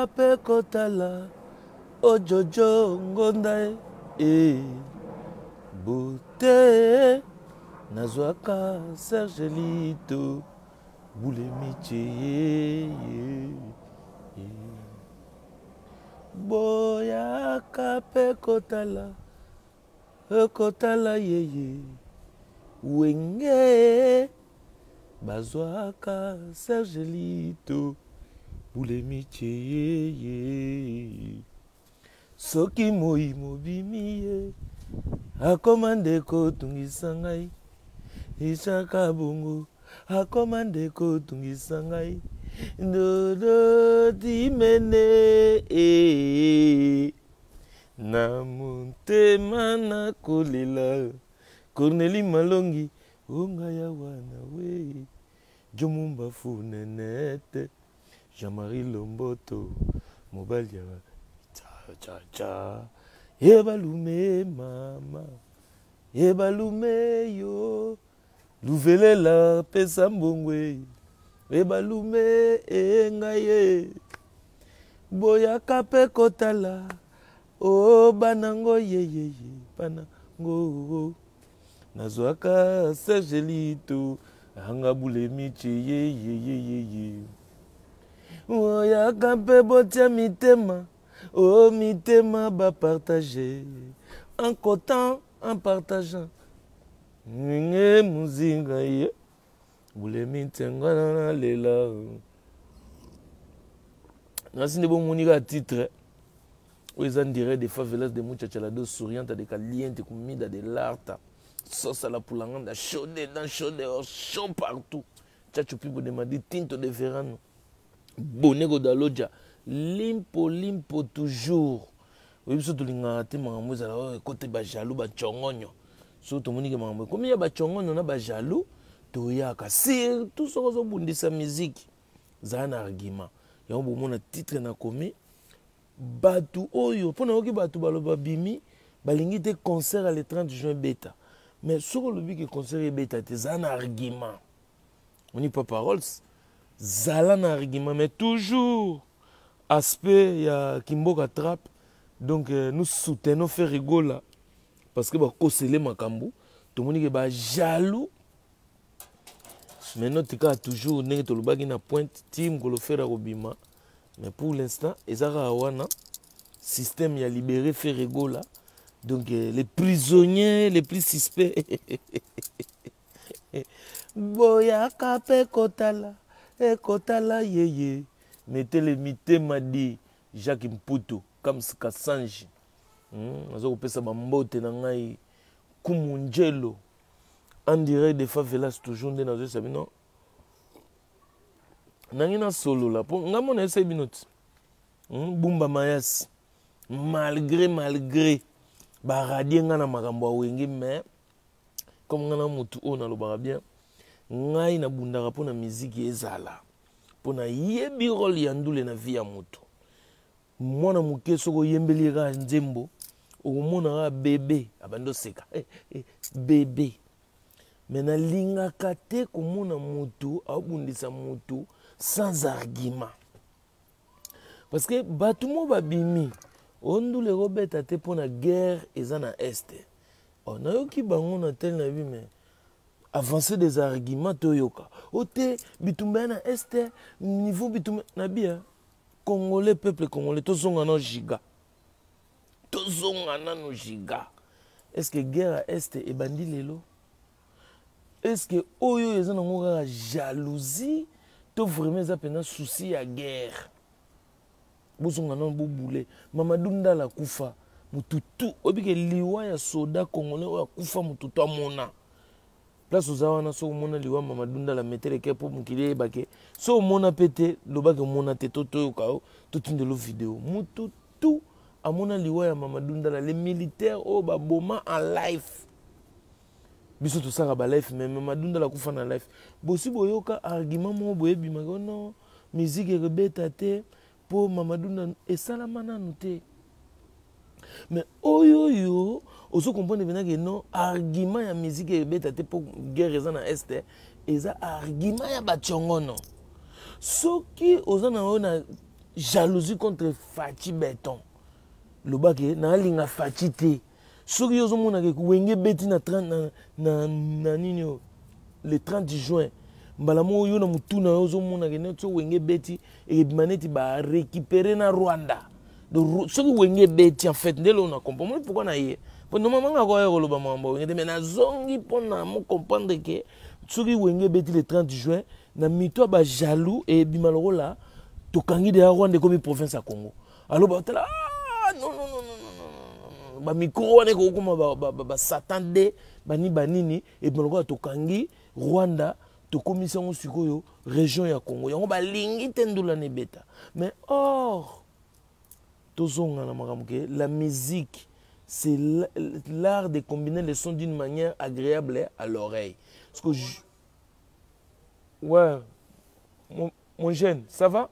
Boyaka mpe kotala ojojo ngonda e bote nazwaka Serge Lito bule miche ye, ye, ye. Boyaka mpe kotala kotala yeye wenge bazwaka Serge Lito bule miche yeye soki moi mobimi ye akoma nde kotungisa ngai isaka bongo akoma nde kotungisa ngai ndodo timene eh. Na motema nakolela Corneli Malongi o ngai awa na we Jomumba Funenete Jean-Marie Lomboto mobali ya cha cha cha ye balume mama ye balume yo luvelela pesa mbongo e e balume e ngai e boyaka mpe kotala o oh, banango yeyeye banango nazwaka Serge Lito anga bule miche yeyeyeyeye oyaka mpe botia mitema o oh, mitema bapartage en cotant en partageant Ninge muzinga ye bulemi ntengana na lela nasi nde bomoni kaka titre oyo eza ndire de favelas de muchachalado souriante de caliente comida de l'arta sauce à la pulanganda chaud dedans chaud dehors chaud partout chacho pipo de madi tinto de verano boneko daloja limpo limpo toujours oyebi biso tolingaka te makambo ezala oyo ekote bajaloux bacongonyo soki tomoni ke makambo ekomi ya bacongonyo na bajaloux toyaka surtout soki ozobundisa miziki zala na argument yango bomona titre nakomi bato oyo mpo nayoki bato baloba bimi balingi te concert ya le 30 juin ebeta mais soki olobi ke concert ebeta te zala na argument oni papa rolls zala na argument mais toujours aspect ya kimboka trap donc euh, nous soutenons Ferre Gola parce que bakosele makambo tomoni ke ba jaloux maintenant tikaka toujours ndenge tolobaki na pointe ti mokolo Ferre akobima mais pour l'instant eza kaka wana système ya libéré Ferre Gola donc euh, les prisonniers les plus suspects boyaka mpe kotala ekotala yeye metele mitema di jacques mputu kams kasanji hmm, naza kopesa bambote na ngai kumu njelo en direct de favelas toujours nde nazoyesa bino nangi nasolola mpo ngai mona yesai bino ti hmm, bumba mayasi malgré malgré baradie ngai na makambo ya wenge mais comme ngai na motu oyo nalobaka bien ngai nabundaka mpo na miziki ezala mpo nayebi role ya ndule na vie ya motu mwana moke soki oyembeli ye kaka nzembo okomona kaka bebe abandi oseka eh, eh, bebe me nalingaka te komona motu abundisa motu sans argument parce que bato mo babimi ondula ekobeta te mpo na guerre eza na este oh, nayoki bango na tele na bi mais avancer des arguments toyoka o te bitumba ya na este niveau bitumba na bi congolais peuple congolais tozonga nano giga tozonga nano giga est ce que guerre ya este ebandi lelo est ce que oyo eza nango kaka jalousie to vraiment eza mpenza souci ya guerre bozonga nano bobule mamadou ndala akufa motu tu oyebi ke liwa ya soda congolais oyo akufa motu tu amona place oza wana soki omona liwa mamadou ndala meteleke mpo mokili eyeba ke soki omona mpe te lobaki omona te to toyoka yo totindelo video motu tu amona liwa ya mamadou ndala le militaire oyo baboma en life biso tosalaka ba life mais mamadou ndala akufa na life bosi boyoka argument moko boye ebimaka oh non musique ekobeta te mpo mamadou ndala esalama nanu te mais oyo oyo ozo comprendre mpena ke non argument ya musique ebeta te mpo guerre eza na este eza argument ya bacongono soki oza na oyo na Jalousie contre Fatshi Beton. Loba ke nalinga Fatshi te. Soki yo ozomona ke Wenge ebeti na 30 na nini oyo le 30 juin, mbala moko yo na mutu na yo ozomona ke neti soki Wenge ebeti ekebima neti ba récupérer na Rwanda. Donc soki Wenge ebeti, en fait nde lelo na comprendre pourquoi na ye. Po normalement nga koya koloba makambo ya Wenge te, mais nazongi mpona mo comprendre ke soki Wenge ebeti le 30 juin, na mito ya bajaloux ebima lokola tokangi deya Rwanda ekomi province ya Congo. Alors batala, ah, non, non, non, non, non, non, bamicro wana ekokoma basatan de bani banini, ebima lokola tokangi Rwanda, tokomisi yango sikoyo région ya Congo. Yango balingi te ndula na ebeta. Mais or tozonga na makambo ke la musique, c'est l'art de combiner les sons d'une manière agréable à l'oreille. Parce que je... Ouais, mon jeune, ça va?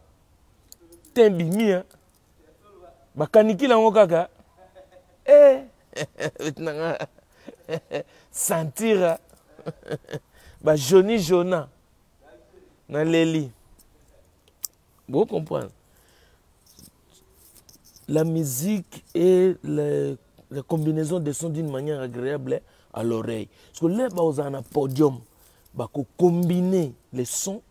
Tembimi, hein? Bakanikila yango kaka. Eh! Nanga sentira ba joni jona naleli. Vous comprenez? La musique et la combinaison des sons d'une manière agréable à l'oreille. Parce que là, bah, on a un podium, bah, combiner les sons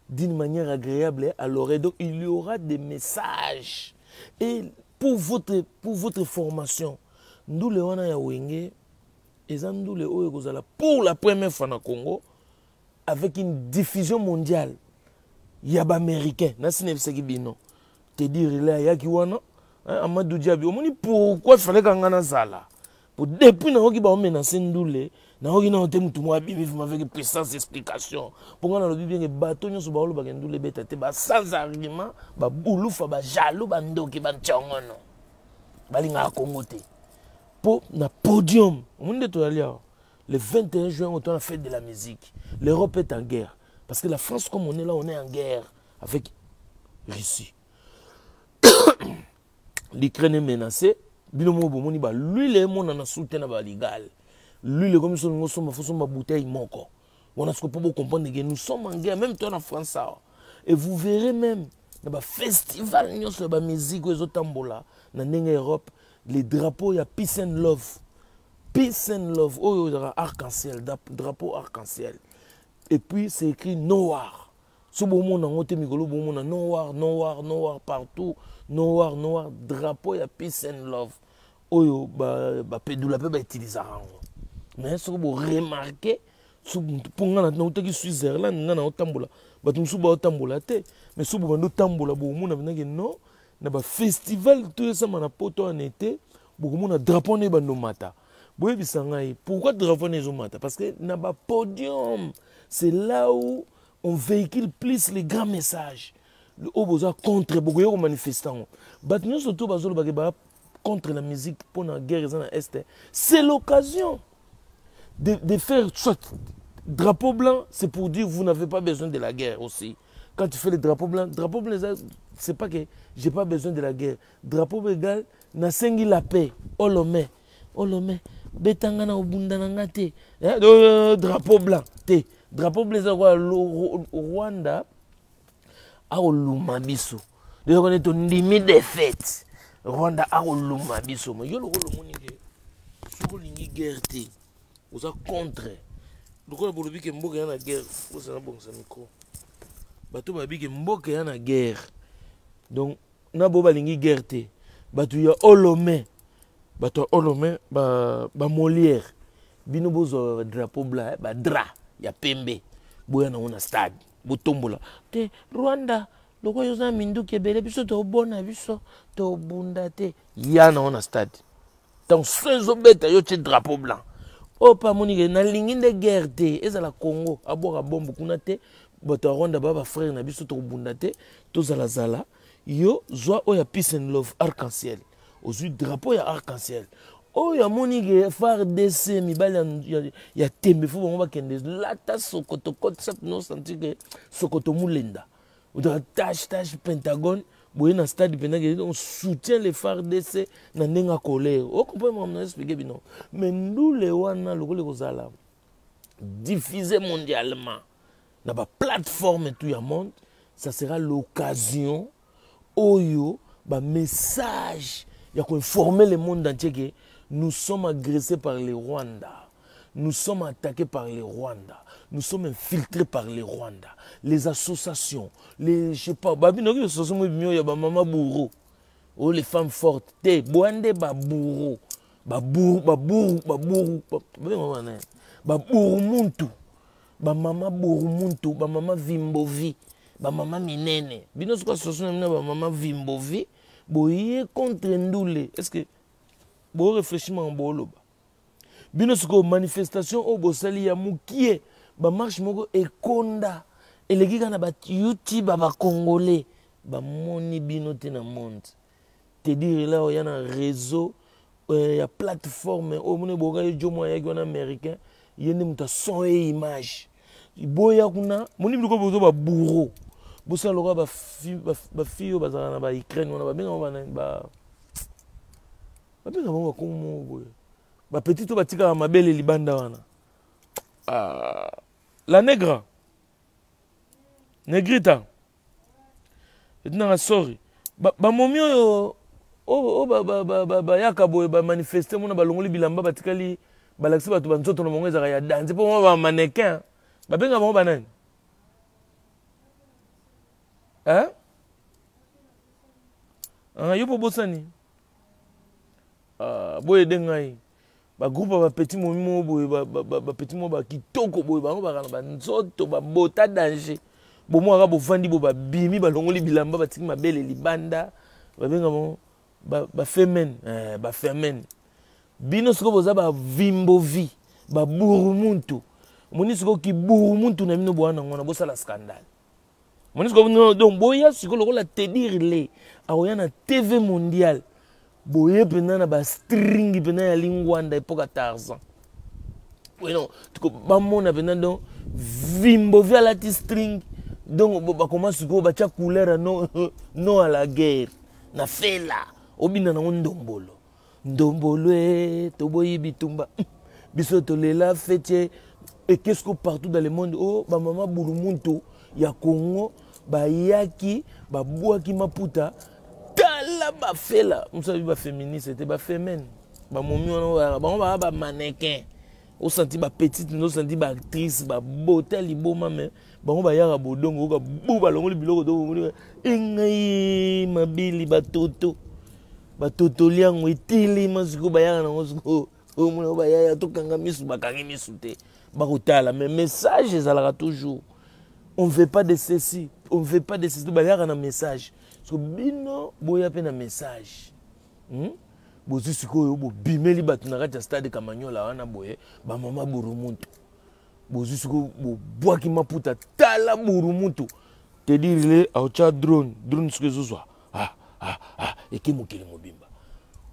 d'une manière agréable à l'oreille. Donc, il y aura des messages. Et pour votre formation, nous, les wana ya Wenge, eza ndule oyo ekozala pour la première fois na Congo avec une diffusion mondiale ya baaméricain. Nasi nayebisaki bino, Teddy Riley ayaki wana, Amadou Diaby. Omoni pourquoi fallait kanga nazala po depuis nayoki baomenase ndule, nayoki nano te mutu moko abimi vraiment avec puissance explication. Mpo ngai nalobi bien que bato nyonso baolobaka ndule ebeta te, ba sans argument, babulufa, bajaloux, bandoki, bantiongono, balingaka Kongo te. Mpo na podium, omoni nde toyali awa le 21 juin, oyo na fête de la musique, l'Europe est en guerre, parce que la France, comme on est là, on est en guerre avec Russie, l'Ukraine est menacée. Bino moko bomoni balwile emonana su te na baligale, l'huile ekomi so olingi osomba, faut somba bouteille moko wana. Siko mpo bocomprendre que nous sommes en guerre, même toi na France awa. Et vous verrez même na bafestival nyonso ya bamusique oyo ezotambola na ndenge Europe, les drapeaux ya peace and love, peace and love oyo ezalaka arc-en-ciel, drapeau arc-en-ciel, et puis c'est écrit noir. So bomona yango te mikolo, bomona noir, noir, noir partout, noir, noir, drapeau ya peace and love oyo bapedula mpe bautilisaka yango. Mais soki boremarquer, mpo nga nautaki Switzerland, nga naotambola, bato mosusu baotambola te, mais soki bobandi otambola, bokomona mpenake non, na bafestival to esama na Poto wana ete bokomona drapeau wana ebanda omata. Boyebisa ngai pourquoi drapeau wana ezomata? Parce que na bapodium, c'est là où on véhicule plus les grands messages. Oyo boza contre, bokoya komanifeste yango. Bato nyonso to bazolobaka baa contre la musique mpona guerre eza na Est, c'est l'occasion de faire soit drapeau blanc, c'est pour dire vous n'avez pas besoin de la guerre aussi. Quand tu fais le drapeau blanc, drapeau blanc, c'est pas que j'ai pas besoin de la guerre. Drapeau égal nasengi la paix. Olome olome betanga na obunda na nga te. Drapeau blanc te, drapeau blanc eza kwa Rwanda akoluma biso deja kone tondimi défaite, Rwanda akoluma biso. Mais yo lokola omoni ke soki olingi guerre te, oza contre, lokola bolobi ke mboka ya na guerre, ozala bongisa micro. Bato bayebi ke mboka ya na guerre, donc na bo balingi guerre te. Bato ya olome, bato ya olome, bamolière ba bino bozwa drapeau blanc, badra ya pembe, boya nango na stade, botombola te. Rwanda lokola oza na minduki ebele, biso tobona, biso tobunda te. Ya nango na stade, ntango so ezobeta, yo tie drapeau blanc oyo mpe amonike nalingi nde guerre te ezala Congo, abwaka bombe kuna te. Bato ya Rwanda baa bafrère na biso, tokobunda te, tozalazala. Yo zwa oyo ya peace and love, arc-en-ciel, ozwi drapeau ya arc-en-ciel oyo amoni ke FARDC mibali ya tembe, faut bango bakende lata sokoto, kotisa no sentir ke sokoto mulenda otaka tache tache pentagone boye na stade mpenza ke on soutient les FARDC na ndenge ya colère. Ocomprendre makambo na expliquer bino? Mais ndule wana lokola ekozala diffusé mondialement na baplateforme tout ya monde, ça sera l'occasion. Oyo ba message ya ko informer le monde entier que nous sommes agressés par le Rwanda. Nous sommes attaqués par le Rwanda. Nous sommes infiltrés par le Rwanda. Les associations, les, je sais pas, babi noki association mo bimio ya ba mama bourreau. Oh les femmes fortes, te boande ba bourreau. Ba bourreau, ba bourreau, ba bourreau, ba ba bourreau muntu. Ba mama bourreau ba mama vimbovi, ba mama minene. Bino soka association na bino ba mama vimbovi, boye contre ndule. Est-ce que bo réfléchir ma boloba? Bino sikoyo manifestation oyo bosali ya mokie, bamarche moko ekonda eleki kaka na ba youtube ya bacongolais, bamoni bino te na monde. Te dire la oya na réseau ya plateforme oyo moni boka ye jomo ayaki wana américain, ye nde moto ason ye image boya kuna moni biloko bozo ba bourreau bosala lokola bafille oyo bazalaka na ba Ukraine wana, babenga banani, babenga bango bakongo moko boye, bapetit oyo batikaka mabele libanda wana. Ah, la negra negrita etinanga, sorry, bamomi oyo oyo bayaka boye bamanifeste, mona balongoli bilamba, batikali balakisi bato banzoto na bango ezalaka ya danse mpo mwa bamannequin, babenga bango banani, hein? Ah, yo mpo bosani. Ah, boyede ngai bagroupe ya bapetit momi moko boye, bapetit moko bakitoko boye, bango baka na banzoto babota danger, bomwaka bovandi bo babimi balongoli bilamba, batiki mabele libanda, babenga bango bafemen, bafemen. Bino sikoyo boza bavimbovi, baburumuntu, omoni sikoyo kiburumuntu na bino bowana ngona bosala scandale. Omoni sikoyo, donc boya sikoyo lokola Tedir le akoya na TV mondial, boye mpenza na bastring mpenza ya lingwanda epoka Tarzan. Oui, non, bamona mpenza, donc vimbovi alati string, donc bakoma sikoyo batya couleur non, non à la guerre na fela obina nango ndombolo ndombolo e toboyi bitumba, biso tolela fete. Et qu'est-ce que partout dans le monde, oh bamama bulumuntu ya Congo bayaki babwaki maputa, tala bafela mosu abi baféministe te, bafemene bamomi wana, bango baa bamannequin, osanti bapetite, osanti baactrice babota liboma, me bango bayaka bodongo oyoka bu balongoli biloko to engai mabili, batoto batotoli yango etelema sikoyo, bayaka nango sikoyo, omona bayaya tokanga misu, bakangi misu te, bakotala, mais message ezalaka toujours: on veut pas de ceci, on veut pas de ceci. Bayaka na message, so bino boya mpe na message, Bozwi sikoyo bobimeli bato na kati ya stade Kamanyola wana boye, bamama burumutu, bozwi sikoyo bobwaki maputa, tala burumutu tedirile aotya drone, drone sikoyo ezozwa, ah, ah, ah, eke mokili mobimba.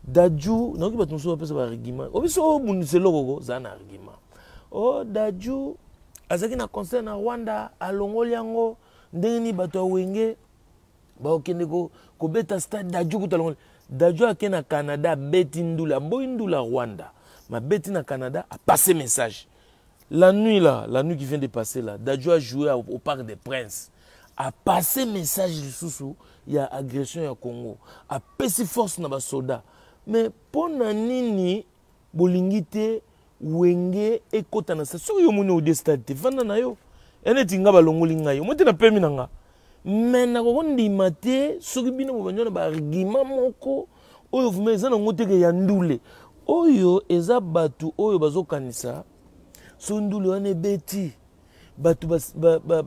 Daju nayoki bato mosusu bapesa baargument, obiso obundisa eloko ko zala na argument. O Daju azalaki na concert na Rwanda, alongoli yango ndenge nini? Bato ya Wenge bakokende kobeta stade, Daju kuta alongoli. Daju ake na Canada, abeti ndula, aboyi ndula Rwanda, mabeti na Canada, apasse message. La nuit là, la nuit qui vient de passer là, Daju a joué au Parc des Princes, a passé message lisusu ya agression ya Congo, apesi force na basoda. Mais mpo na nini bolingi te Wenge ekɔta na stade? Soki yo moni ode stade te, vanda na yo ya neti nga balongoli ngai, omoi te napemi na nga, me nakokondima te soki bino bobandi na baargument moko oyo vraiment eza nango teke ya ndule oyo eza bato oyo bazokanisa so ndule wana ebeti bato baye ba,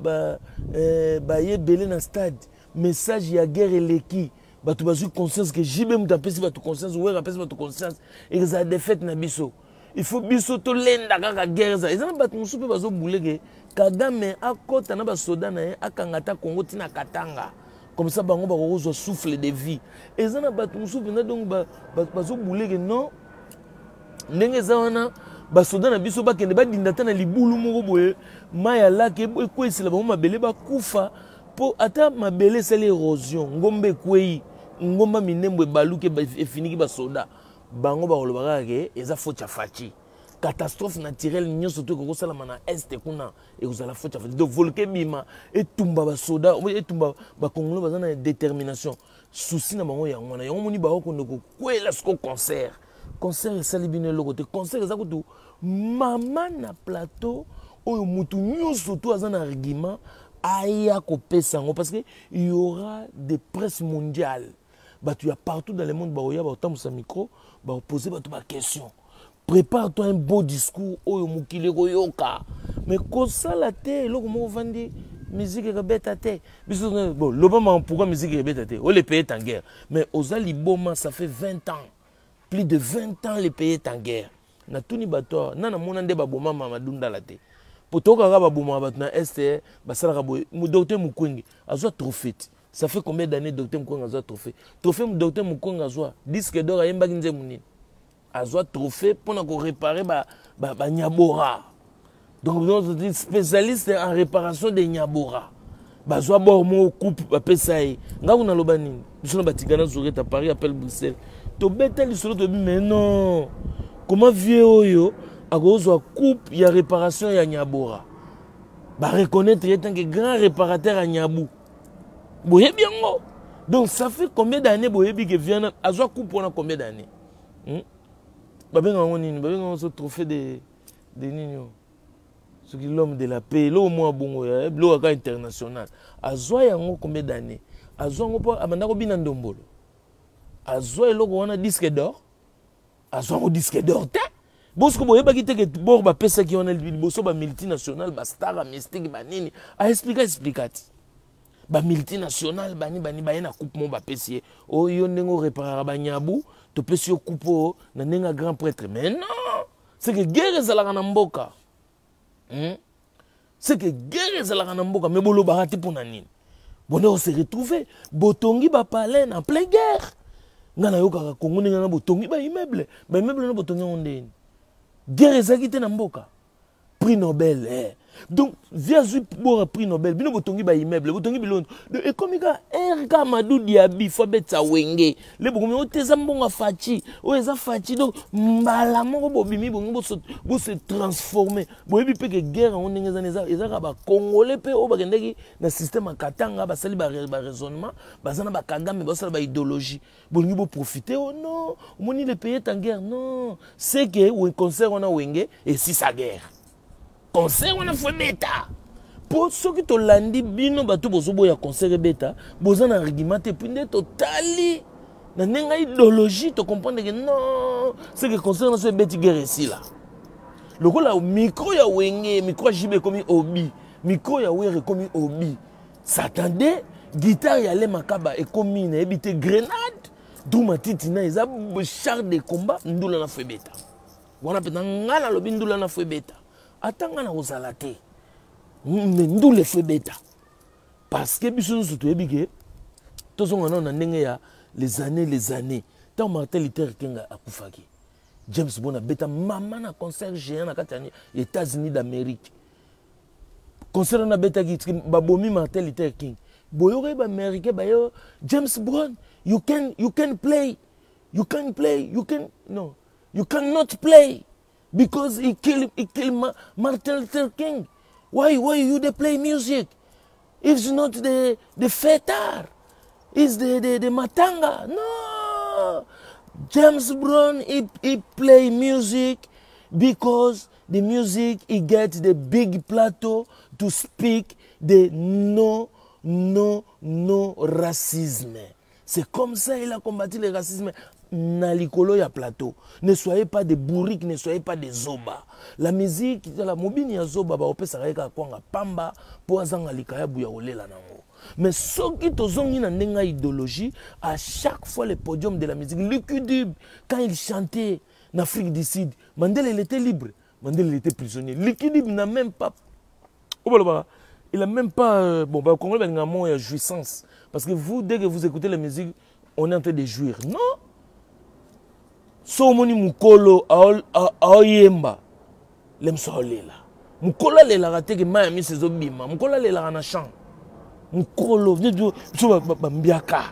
ba, ebele na stade, message ya guerre eleki, bato bazwi conscience ke JB moto apesi bato conscience, Wera apesi bato conscience, ezala défaite na biso, il faut biso tolenda kaka guerre. Eza na bato mosusu mpe bazobule ke Kagame akɔta na basoda na ye, akanga ata Kongo ntina Katanga, comme ça bango bakokozwa souffle de vie. Eza na bato mosusu mpenza, donc bazobule ke non, ndenge eza wana, basoda na biso bakende badinda ata na libulu moko boye, mai ya lake ekweyisela bango mabele, bakufa, mpo ata mabele esali érosion, ngomba ekwei, ngomba minembo ebaluki, efiniki basoda. Bango bakoloba kaka ke eza faute ya Fatshi. Catastrophe naturelle nyonso to ekokosalama na Est kuna ekozala faute ya Fatshi. Donc volcan ebima, etumba basoda, etumba bakongolo, baza na détermination. Souci na bango yango wana. Yango moni ba ko ndeko kwela siko concert. Concert esali bino eloko te. Concert eza kutu mama na plateau oyo mutu nyonso tu aza na argument aya kopesa yango parce que il y aura des presses mondiales. Bato ya partout dans le monde baoya bakotambusa micro, bakoposer bato ba question. Prépare-toi un beau discours oyo mokili ekoyoka. Mais kosala te eloko moko ovandi musique ekobeta te. Biso bon loba ma pourquoi musique ekobeta te? Oh, le pays est en guerre. Mais oza liboma, ça fait 20 ans. Plus de 20 ans le pays est en guerre. Natuni bato na namona nde baboma mama Dundala te. Po tokaka baboma bato na est basalaka boye. Docteur Mukwege azwa trophée. Ça fait combien d'années docteur Mukwege azwa trophée? Trophée docteur Mukwege azwa disque d'or ayembaki nzembo nini? Azwa trophée mpona koréparer ba nyabora. Donc nous spécialiste en réparation de nyabora. Bazwa bord moko coupe bapesa ye. Nga kuna loba nini? Biso na batika na Zureta Paris appelle Bruxelles. Tobeta lisolo tobi mais non. Comment vieux oyo akozwa coupe ya réparation ya nyabora? Ba reconnaître ye tant que grand réparateur ya nyabu. Boyebi yango. Donc ça fait combien d'années boyebi que vieux azwa coupe wana combien d'années? Babenga yango nini? Babenga yango so trophée de nini oyo? Soki l'homme de la paix, eloko mwa bongo ya biloko kaka international. Azwa yango combien d'années? Azwa yango mpo abanda kobina ndombolo. Azwa eloko wana disque d'or. Azwa yango disque d'or te. Bosiko boyebaki te ke bor bapesaki wana liboso ba multinational, ba star ya mystique ba nini. A expliqua, expliqua ti. Ba multinational bani bani baye na coupe mo bapesi ye. Oyo ndenge oreparaka ba nyabu, topesi yo coupe oyo na ndenge ya grand prêtre. Mais non! C'est que guerre ezalaka na mboka. C'est que guerre ezalaka na mboka, mais bolobaka te mpona nini? Bonde on se retrouver, botongi ba palais en pleine guerre. Nga nayokaka Congo ndenge na botongi ba immeuble, ba immeuble na botongi yango ndeni. Guerre ezalaki te na mboka. Prix Nobel, eh. Donc, via zui bora prix Nobel, bino botongi ba immeuble, botongi bilondo. Donc, ekomi ka RK Amadou Diaby, faut betsa wenge. Le bokomi oteza mbongo Fatshi, oyo eza Fatshi. Donc, mbala moko bobimi bongo bo se transformer. Boyebi pe ke guerre yango ndenge eza, eza, eza ka ba Congolais pe oyo bakendaki na système ya Katanga, basali ba ba raisonnement, baza na ba Kagame, basala ba idéologie. Bolingi bo profiter, oh non, omoni le pays est en guerre. Non, c'est que we concert wana wenge et si sa guerre. Concert wana faut beta. Po soki tolandi bino bato bozoboya concert beta, boza na argument te puis nde totali na ndenge idéologie to comprendre que non, c'est que concert na so ebeti guerre esila. Lokola micro ya wenge, micro ya JB ekomi obi, micro ya Were ekomi obi. S'attendait, guitare ya Le Makaba ekomi na yebi te grenade, Duma Titi na eza char de combat ndula na febeta. Wana pena nga na lobi ndula na febeta. Ata nga na kozala te. Mais ndula febeta. Parce que biso nyonso toyebi ke tozonga nano na ndenge ya les années, les années. Tant Martin Luther King akufaki. James Brown abeta mama na concert géant na kati ya États-Unis d'Amérique. Concert na betaki babomi Martin Luther King. Boyoka ba Américain bayo James Brown, you can play. You can play, you can no. You cannot play because he kill Martin Luther King. Why you they play music? It's not the fetar. It's the matanga. No. James Brown he play music because the music he get the big plateau to speak the no, no, no racisme. C'est comme ça il a combattu le racisme. Na likolo ya plateau. Ne soyez pas des bourriques, ne soyez pas des zoba. La musique, la mobini ya zoba ba opesa ka kwanga pamba po azanga likaya buya olela nango. Mais soki tozongi na ndenga idéologie, à chaque fois le podium de la musique, Lucky Dube, quand il chantait en Afrique du Sud, Mandela il était libre, Mandela il était prisonnier. Lucky Dube n'a même pas, oh, bah, bah, il a même pas, bon, bah, au Congo, il y a un mot, il y a jouissance. Parce que vous, dès que vous écoutez la musique, on est en train de jouir. Non. So moni mukolo aoyemba lemso aolela. Mukolo alelaka te ke mai ya miso ezobima. Mukolo alelaka na champ. Mukolo, biso ba mbiaka,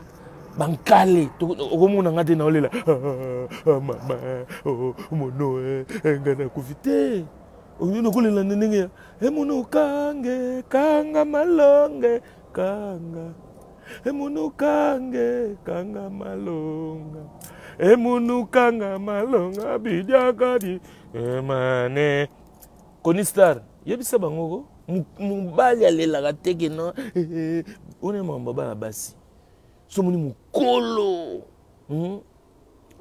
bankale, okomona nga te na olela. Ah, mama, oh, mono, nga nakufi te. Oyo nakolela ndenge ya, mono kange, kanga malonge, kanga. Emunukange kanga malonga. Emunukanga malonga bidiakadi. Emane. Koni star, yebisa bango ko mobali alelaka te ke no wana makambo bana basi somoni mokolo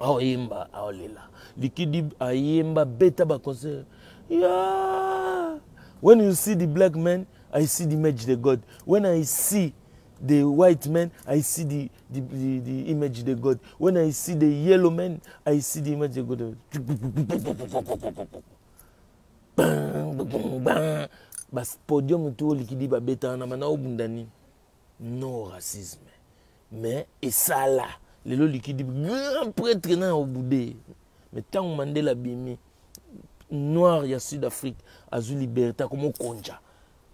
Aoyemba aolela likidi ayemba beta ba concert yeah. When you see the black man, I see the image the God. When I see the white man, I see the image the God. When I see the yellow man, I see the image the God. Bang, bang, bas podium to likidi babeta na mana obunda nini? Non racisme. Mais esala lelo likidi grand prêtre na obude. Mais tango Mandela bimi noir ya Sud-Afrique azwi liberté akomo konja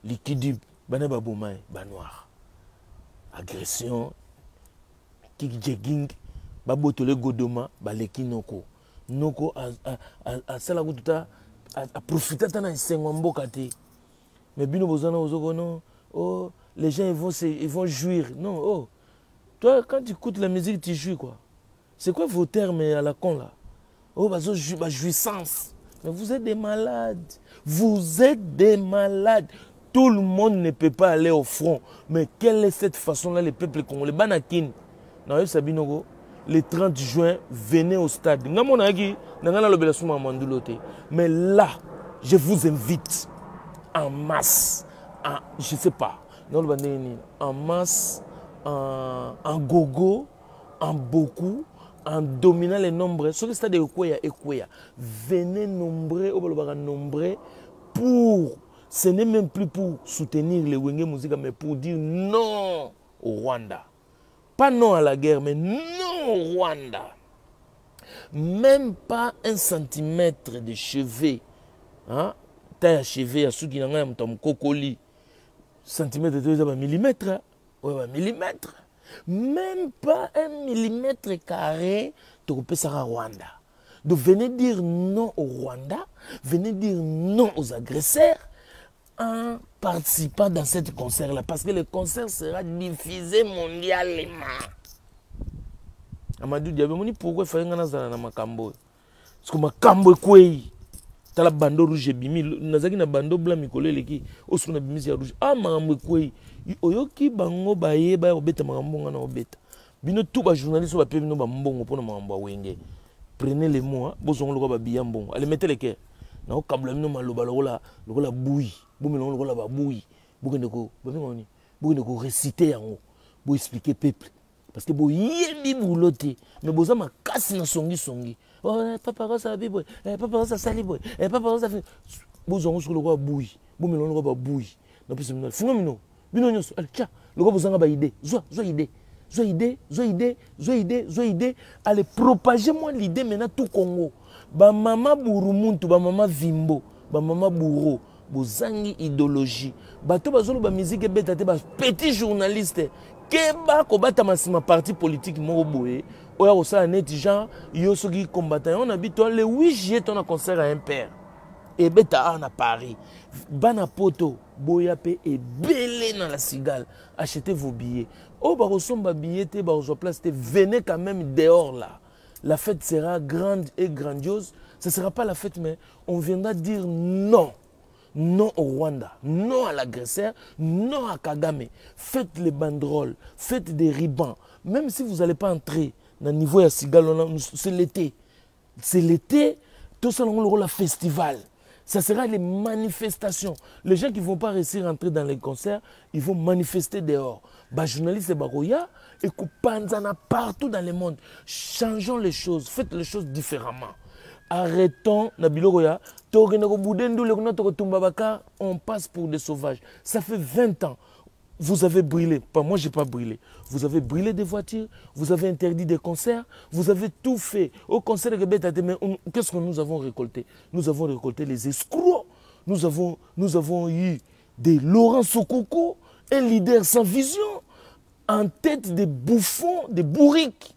likidi bana baboma ye ba noir. Agression kik jegging babotole godoma baleki noko noko asala kutu ta aprofita ata na esengo ya mboka te. Mais bino bozana ozoko non, oh, les gens ils vont jouir. Non, oh. Toi, quand tu écoutes la musique, tu jouis quoi. C'est quoi vos termes à la con là? Oh, bah, bah, jouissance. Mais vous êtes des malades. Vous êtes des malades. Tout le monde ne peut pas aller au front. Mais quelle est cette façon-là, les peuples congolais? Banakin. Non, Sabinogo, le 30 juin, venez au stade. Nga mona yaki, nga na lobela suma mandulo te. Mais là, je vous invite en masse, en, je sais pas, non, le bandé, en masse, en gogo, en beaucoup, en dominant les nombres. Ce que c'est de Ekweya, Ekweya. Venez nombreux, au Balobara nombreux, pour, ce n'est même plus pour soutenir les Wenge Musica, mais pour dire non au Rwanda. Pas non à la guerre, mais non au Rwanda. Même pas un centimètre de cheveux. Hein? Taille à cheveux, à ceux qui n'ont pas un cocoli. Centimètre, c'est un millimètre. Ouais, un millimètre. Même pas un millimètre carré, tu peux ça au Rwanda. Donc venez dire non au Rwanda, venez dire non aux agresseurs en participant dans cette concert-là. Parce que le concert sera diffusé mondialement. Amadou Diaby, moni pourquoi il fallait nga nazala na makambo? Parce que makambo ekwei. Tala bando rouge ebimi, nazalaki na bando blanc mikolo eleki, oyo soki na bimisi ya rouge. Ah, makambo ekwei. Oyoki bango bayeba ya kobeta makambo nga na kobeta. Bino tout ba journaliste oyo bape bino ba mbongo mpona makambo ya wenge. Prenez les mots, hein. Bozongo lokola ba biya mbongo. Allez, mettez les cœurs. Na okabula bino maloba lokola, lokola bouille. Bomela ngo lokola ba bouille. Bokende ko, babenga ngo nini? Bokende ko réciter yango. Bo expliquer peuple. Parce que boyebi boulot te, mais boza makasi na songi songi. Oh, eh, papa rosa abi boy, eh, papa rosa sali boy, eh, papa rosa fi. Bozongo soko lokola bouille. Bomela ngo lokola ba bouille. Na pesa bino, funga bino. Bino nyonso, allez, tcha. Lokola bozanga ba idée. Zwa, zwa idée. Zwa idée, zwa idée, zwa idée, zwa idée. Allez, propagez-moi l'idée maintenant tout Congo. Ba mama Burumuntu, ba mama Vimbo, ba mama Bouro, bozangi idéologie. Bato bazolo ba musique ebeta te, ba petit journaliste. Keba kobata masima parti politique moko boye. Oya kosala neti genre yo soki combattant on habite toi le 8 juillet ton concert à un père. Ebeta a na Paris. Bana poto boya pe ebele na la cigale. Achetez vos billets. Oh ba kosomba billet te ba kozwa place te, venez quand même dehors là. La fête sera grande et grandiose. Ce ne sera pas la fête, mais on viendra dire non. Non au Rwanda, non à l'agresseur, non à Kagame. Faites les banderoles, faites des rubans. Même si vous n'allez pas entrer dans le niveau ya Cigale, c'est l'été. C'est l'été, tout ça, on aura le festival. Ça sera les manifestations. Les gens qui ne vont pas réussir à entrer dans les concerts, ils vont manifester dehors. Ba journaliste bakoya et kupanzana partout dans le monde. Changeons les choses, faites les choses différemment. Arrêtons na biloko ya tokende kobude ndule kuna tokotumba baka, on passe pour des sauvages. Ça fait 20 ans. Vous avez brûlé, pas moi j'ai pas brûlé. Vous avez brûlé des voitures, vous avez interdit des concerts, vous avez tout fait. Au concert de Beta, mais qu'est-ce que nous avons récolté? Nous avons récolté les escrocs, nous avons eu des Laurent Sokoko, un leader sans vision, en tête des bouffons, des bourriques.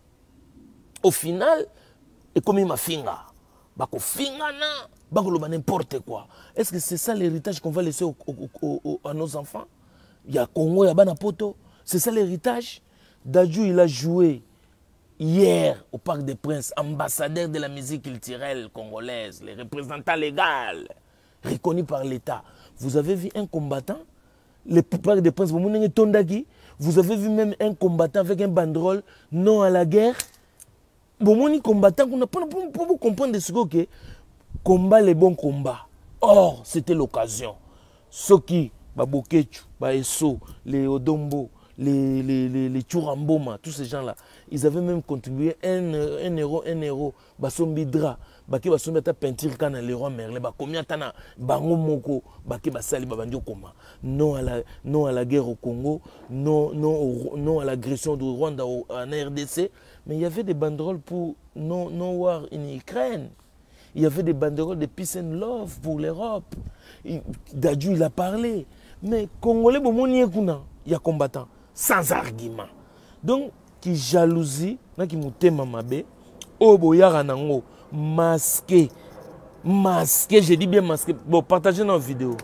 Au final, et comme il m'a finga, bako fingana, bako loba n'importe quoi. Est-ce que c'est ça l'héritage qu'on va laisser à nos enfants? Il y a Congo, il y a Bana Poto. C'est ça l'héritage. Dadju, il a joué hier au Parc des Princes, ambassadeur de la musique culturelle congolaise, les représentants légaux, reconnus par l'État. Vous avez vu un combattant, le Parc des Princes, vous avez vu même un combattant avec un banderole non à la guerre. Bomoni combattant, pour comprendre ce que combat les bons combats. Or, c'était l'occasion. Ceux qui, Babokechu, Baesso, les Odombo, les Churamboma, tous ces gens-là, ils avaient même contribué 1 euro, 1 euro, basombi drap, bake basombi ata peinture kana Leroy Merlin, bakomi ata na bango moko, bake basali babandi okoma. Non à la guerre au Congo, non, non, au, non à l'agression du Rwanda en RDC, mais il y avait des banderoles pour non, non war in Ukraine. Il y avait des banderoles de peace and love pour l'Europe. Dadju, il a parlé. Mais Congolais, bon, mon kuna, il y a combattant, sans argument. Donc, qui jalousie, na qui mutema mabe, oyo boyaka nango, masqué, masqué, je dis bien masqué. Bon, partagez nos vidéos.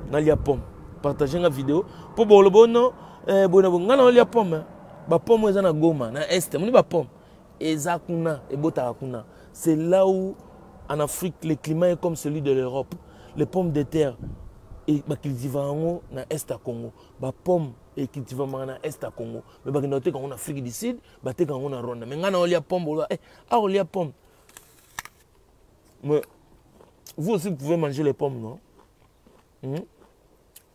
Nalia pomme. Partagez la vidéo. Pour bon, le bon, non, eh, bon, bon, nga na lia pomme, hein. Ba pomme eza na Goma, na Est, moni ba pomme. Eza kuna, ebotaka kuna. C'est là où, en Afrique, le climat est comme celui de l'Europe. Les pommes de terre, et ba cultiver yango na Est ya Congo. Ba pomme e cultiver na Est ya Congo. Mais ba kenda koteka yango na Afrique du Sud, ba teka yango na Rwanda. Mais nga na olia pomme, boloba, eh, a olia pomme. Mais vous aussi, vous pouvez manger les pommes, non?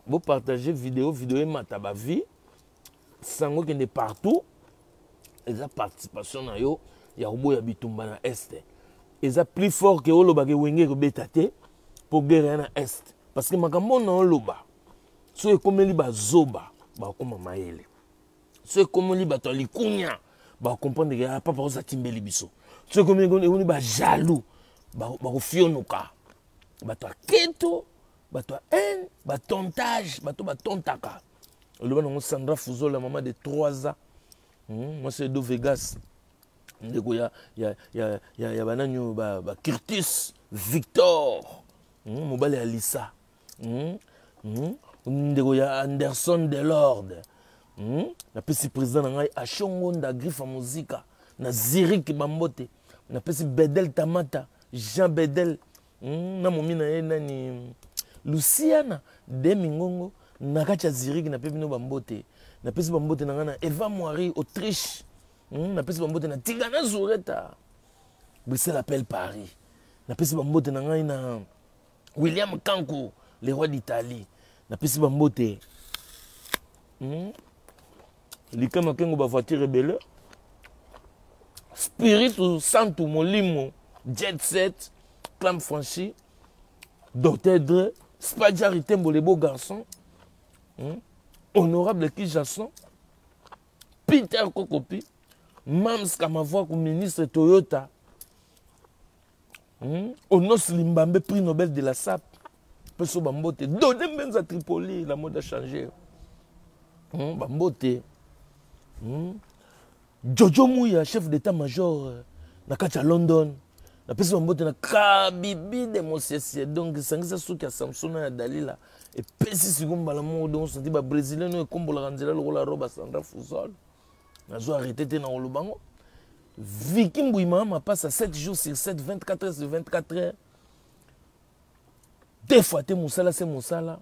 Vous partagez vidéo, vidéo emata ba vie. Sango kende partout. Eza participation na yo ya koboya bitumba na Est. Eza plus fort que olobaka wenge kobeta te po guerre ya na Est. Parce que makambo na oloba, so ekomeli bazoba, bakoma mayele. So ekomeli bato ya likunya, ba comprendre que, ah, papa oza timbeli biso. So ekomeli ba jaloux, bakofionoka. Bato ya keto, bato ya haine, ba tontage, bato batontaka. Oloba nango Sandra Fuzola, maman de 3 ans. Moi c'est Edo Vegas. Ndeko ya banani oyo, ba Curtis Victor. Mobali ya Lisa. Ndeko ya Anderson Delorde. Napesi président na ngai Achongonda Griffe ya Muzika na Zurich Bambote. Napesi Bedel Tamata, Jean Bedel. Na momi na ye nani Luciana Demingongo na kati ya Zurich, napesi bino bambote. Napesi bambote na ngai na Eva Moiri Autriche. Napesi bambote na Tigana Zureta Bruxelles appelle Paris. Napesi bambote na ngai na William Kanku, le roi d'Italie. Napesi bambote. Likama kengo ba voiture ebele. Spiritu Santu Molimo, Jet Set, Clam Franchi, Docteur Dre, Spadjari Tembo, les beaux garçons. Honorable Kijason, Peter Kokopi, Mams Kamavoaku, ministre Toyota. Onos Limbambe, prix Nobel de la SAP. Peso Bambote, Dodé Mbenza Tripoli, la mode a changé. Bambote. Jojo Mouya, chef d'état-major na kati ya London. Na pesi Bambote na Kabibi de Mosese. Donc, sangisa suki ya Samson ya Dalila. Et pesi siko mbala moko, donc, santi ba Brésilien no ekombolaka nzela lokola roba Sandra Fuzol. Nazo arrêté te na koloba ngo. Vicky Mbouima m'a passe à 7 jours sur 7, 24 heures sur 24 heures. Deux fois te mosala se mosala.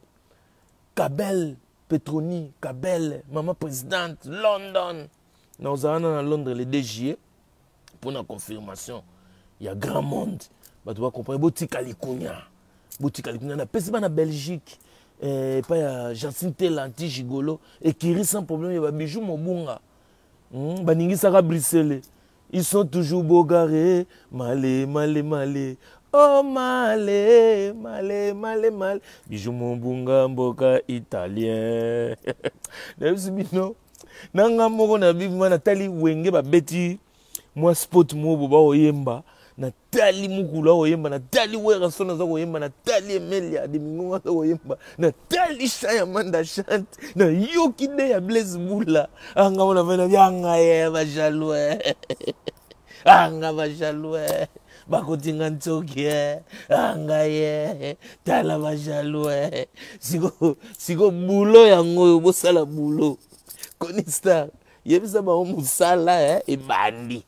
Kabel Petroni, Kabel, maman présidente, London. Na ozala na Londres le 2 juillet pour la confirmation. Il y a grand monde. Bato ba comprendre botika likunya. Botika likunya na pesi ba na Belgique. Pa ya Jacinthe Tela anti gigolo et Kiri sans problème ya ba bijou mobunga. Baningisaka Bruxelles. Ils sont toujours beaux garés. Malé, malé, malé. Oh, malé, malé, malé, malé. Bijou mobunga mboka italien. Nayebisi bino, nanga moko na bima natali wenge babeti mwa spot moko ba oyemba. Natali mukulu akoyemba, natali Werrason aza koyemba, natali Emelia de Mingongo aza koyemba, natali Chan ya Manda Chante, nayoki nde ya Blaise Bula. Anga mona vena yanga ye ba jaloux. Anga ba jaloux. Bakotinga ntsoki ye. Anga ye. Tala ba jaloux. Siko siko boulot yango oyo bosala boulot. Koni star. Yebisa bango mosala eh, ebandi.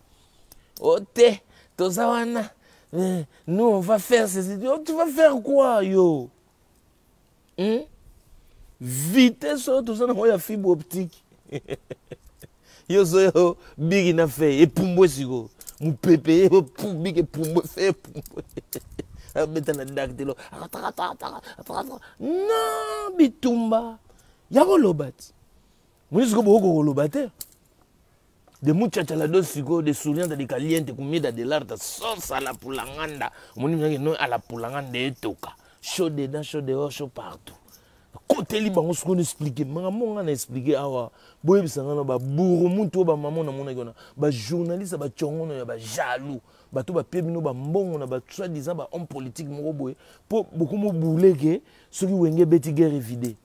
O te, toza wana. Eh, nous on va faire ceci. Oh, tu vas faire quoi yo? Vitesse oyo toza nango ya fibre optique. Yo ozoyo biki na fei epumbwe sikoyo mopepe biki epumbwe fei epumbwe abeta na dactylo non bitumba ya koloba ti moni sikoyo bokoki koloba te de muchachalado sikoyo de souriante de caliente comida de l'arte sauce à la pulanganda omoni mingi no à la pulanganda etoka chaud dedans, chaud dehors, chaud partout. Koteli bango sikoyo na explike makambo nga na explike awa. Boyebisa nga na baburu mutu oyo bamama namonaki wana, bajournaliste bacongono ya bajaloux, bato bapie bino bambongo na ba soi disant ba homme politique moko boye mpo bokomobuleke soki Wenge ebeti guerre evide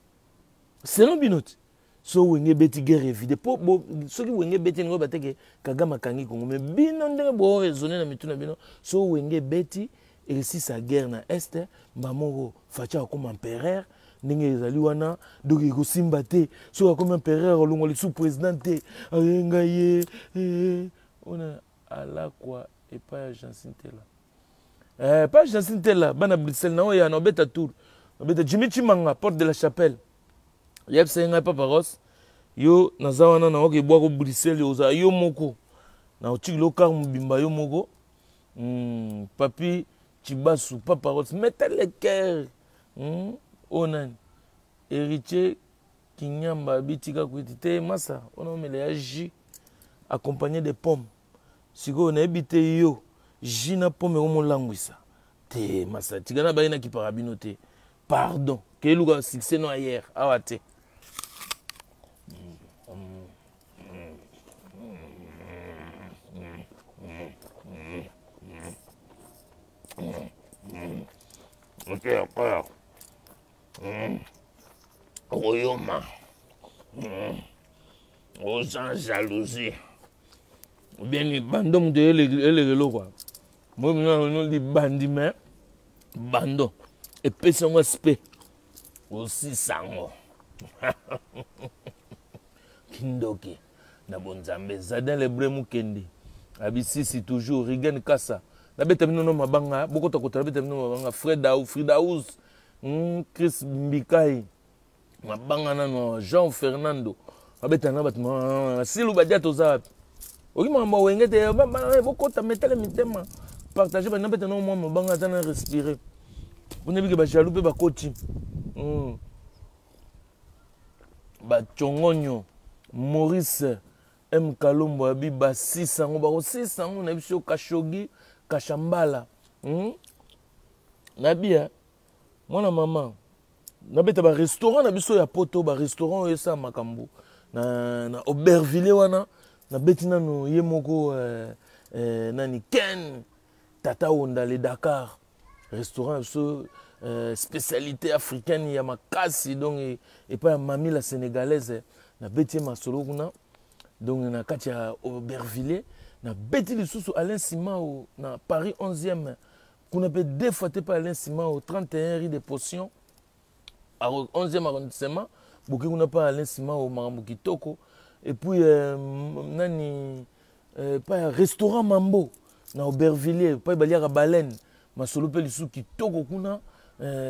selon bino te. So Wenge ebeti guerre evide mpo soki Wenge ebeti elingi bateke Kagame akangi Kongo, mais bino ndenge boraisonne na mitu na bino, so Wenge ebeti esisa guerre na Est, mba moko Fatshi akoma empereur ndenge ezali wana, donc ekosimba te. Soki akomi empereur olongwa lisusu président te, ayenga ye ona alakwa epai ya Jansin Tela, epai ya Jansin Tela, bana Bruxelles na oyo ya na obeta tour obeta Jimmy Chimanga porte de la Chapelle. Yebisa ye ngai Papa Ross, yo naza wana na oke bwako Bruxelles, ozala yo moko na otikili okar mobimba yo moko. Papi Chibasu, Papa Ross, mettez le cœur. Oyo nani Héritier Kinyamba bitika kwiti te masa ona omela ya jus accompagné de pommes. Sikoyo nayebi te yo jus na pomme ekomolangwisa te masa tika na baye na kipaka bino te, pardon keluka succès no ailleurs awa te. Ok, encore. Okoyoma. Oza jalousie. Ou bien libando moto elekelo kua. Moi libandi mais bando epesi yango aspect osisa yango kindoki na bonzambe. Zadin Lebre Mukendi abisisi toujours Rigen Kasa nabeta bino no mabanga bokota kota nabeta bino mabanga Fred Fridaus, Chris Mbikai mabanga nano Jean Fernando abeta na bato Silu Badia toza wapi oki makambo Wenge te bokota metele mitema partage bana beta no mwa mabanga ata na respire mpona bike bajaloux mpe bakoti bacongonyo Maurice M Kalombo abi basisa yango bakosisa yango na biso Kashogi Kashambala. Nabia mwana mama nabeta barestaurant na biso ya poto, barestaurant oyo esala makambo na Aubervilliers wana nabeti nano ye moko nani Ken Tata Onda le Dakar restaurant na biso, spécialité africaine ya makasi, donc epai ya mami la sénégalaise nabeti ye masolo kuna, donc na kati ya Aubervilliers nabeti lisusu Alain Simao na Paris 11e kuna mpe deux fois te mpe Alain Simao 31 rue de Potion 11e arrondissement boki kuna mpe Alain Simao makambo kitoko. Et puis nani pa ya restaurant Mambo na Aubervilliers pa baliaka baleine masolo mpe lisusu kitoko kuna,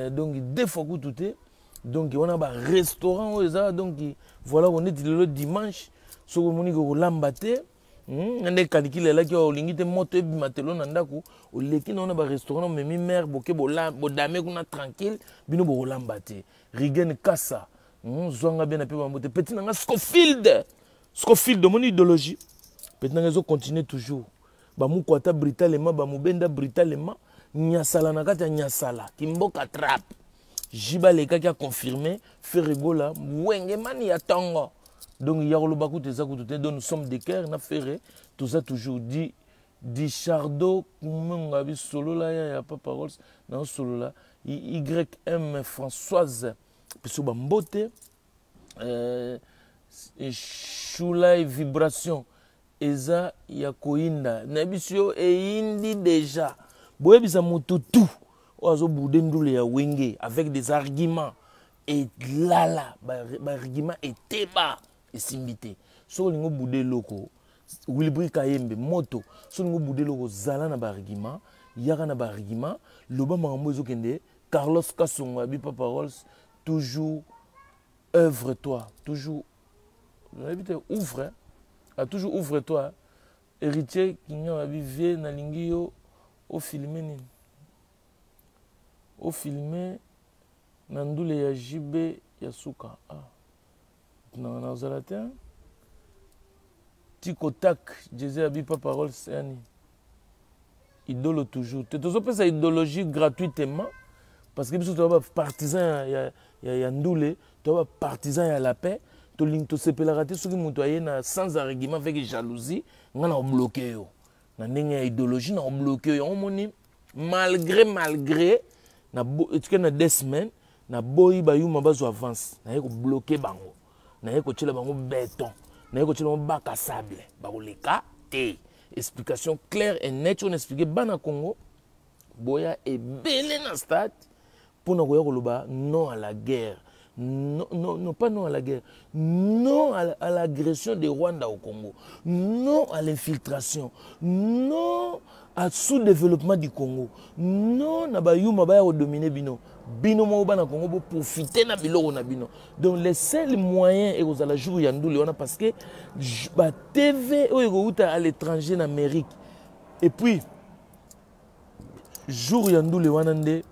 donc deux fois kutu te. Donc wana barestaurant oyo eza, donc voilà ko neti lelo dimanche soki omoni kolamba te nde kalikili elaki oyo olingi te moto ebima telo na ndako oleki na wana barestaurant omemi mare boke bodame kuna tranquille bino bokolamba te. Rigen Kasa zwanga bien na mpe bambo te petit na nga Scofield Scofield omoni idéologie petit na nga ezocontinue toujours bamukwata britalema bamubenda britalema nyasala na kati ya nyasala kimboka trap jiba alekaki aconfirme Ferre Gola Wenge mani ya ntongo. Donc ya koloba kutu eza kutu te, donc nous sommes de cœur na Ferre toza toujours di Dichardo Kumenga bisolola ya ya Papa Rolls na solola YM Françoise biso bambote Shulai vibration eza ya koyinda na biso yo eyindi déjà boyebisa motu tout oyo azobude ndule ya Wenge avec des arguments elala baargument eteba esimbi te. Soki olingi obude eloko, Wilbri Kayembe moto, soki olingi obude eloko, zala na baargument, yaka na baargument, loba makambo ezokende. Carlos Kasongo abi Papa Rolls, toujours œuvre toi, toujours nayebi te, ouvre, ah, toujours ouvre toi. Héritier Kinga abi vie nalingi yo ofilme nini, ofilme na ndule ya JB ya suka. Ah, nazala te tikotak. Jésus abi Papa Rolls yani idolo toujours te, tozopesa idéologie gratuitement parce que biso toza bapartisan ya ndule, toza bapartisan ya la paix. Tolingi, tosepelaka te soki moto aye na sans argument, avec jalousie. Nga na obloquer yo na ndenge ya idéologie, na obloquer yo. Yango moni, malgré etike na 2 semaines, naboyi bayuma bazwa avance. Naye kobloquer bango, naye kotiela bango béton, naye kotiela bango bac à sable, bakoleka te. Explication claire et nette oyo na expliquer bana Congo: boya ebele na stade mpona koya koloba non à la guerre, non, non, non, pas non à la guerre, non à l'agression de Rwanda au Congo, non à l'infiltration, non à sous-développement du Congo, non na bayuma baya kodominer bino. Bino moko bana Congo, boprofite na biloko na bino. Donc le seul moyen ekozala jour ya ndule wana, parce que batv oyo ekouta à l'étranger, na Amérique, et puis jour ya ndule wana nde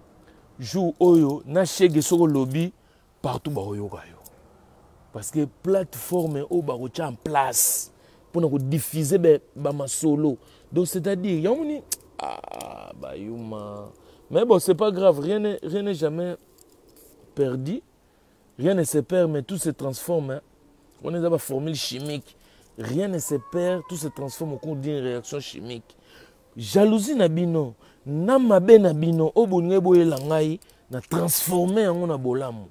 jour oyo na shege, soki olobi partout bakoyoka yo, parce que plateforme oyo bakotia en place mpona kodiffuser bamasolo. Donc c'est-à-dire yango moni, ah, bayuma. Mais bon, c'est pas grave, rien n'est jamais perdu, rien ne se perd mais tout se transforme, hein. On est dans la formule chimique: rien ne se perd, tout se transforme au cours d'une réaction chimique. Jalousie na bino na mabe na bino oyo bolingi boyela ngai, na transforme yango na bolamu.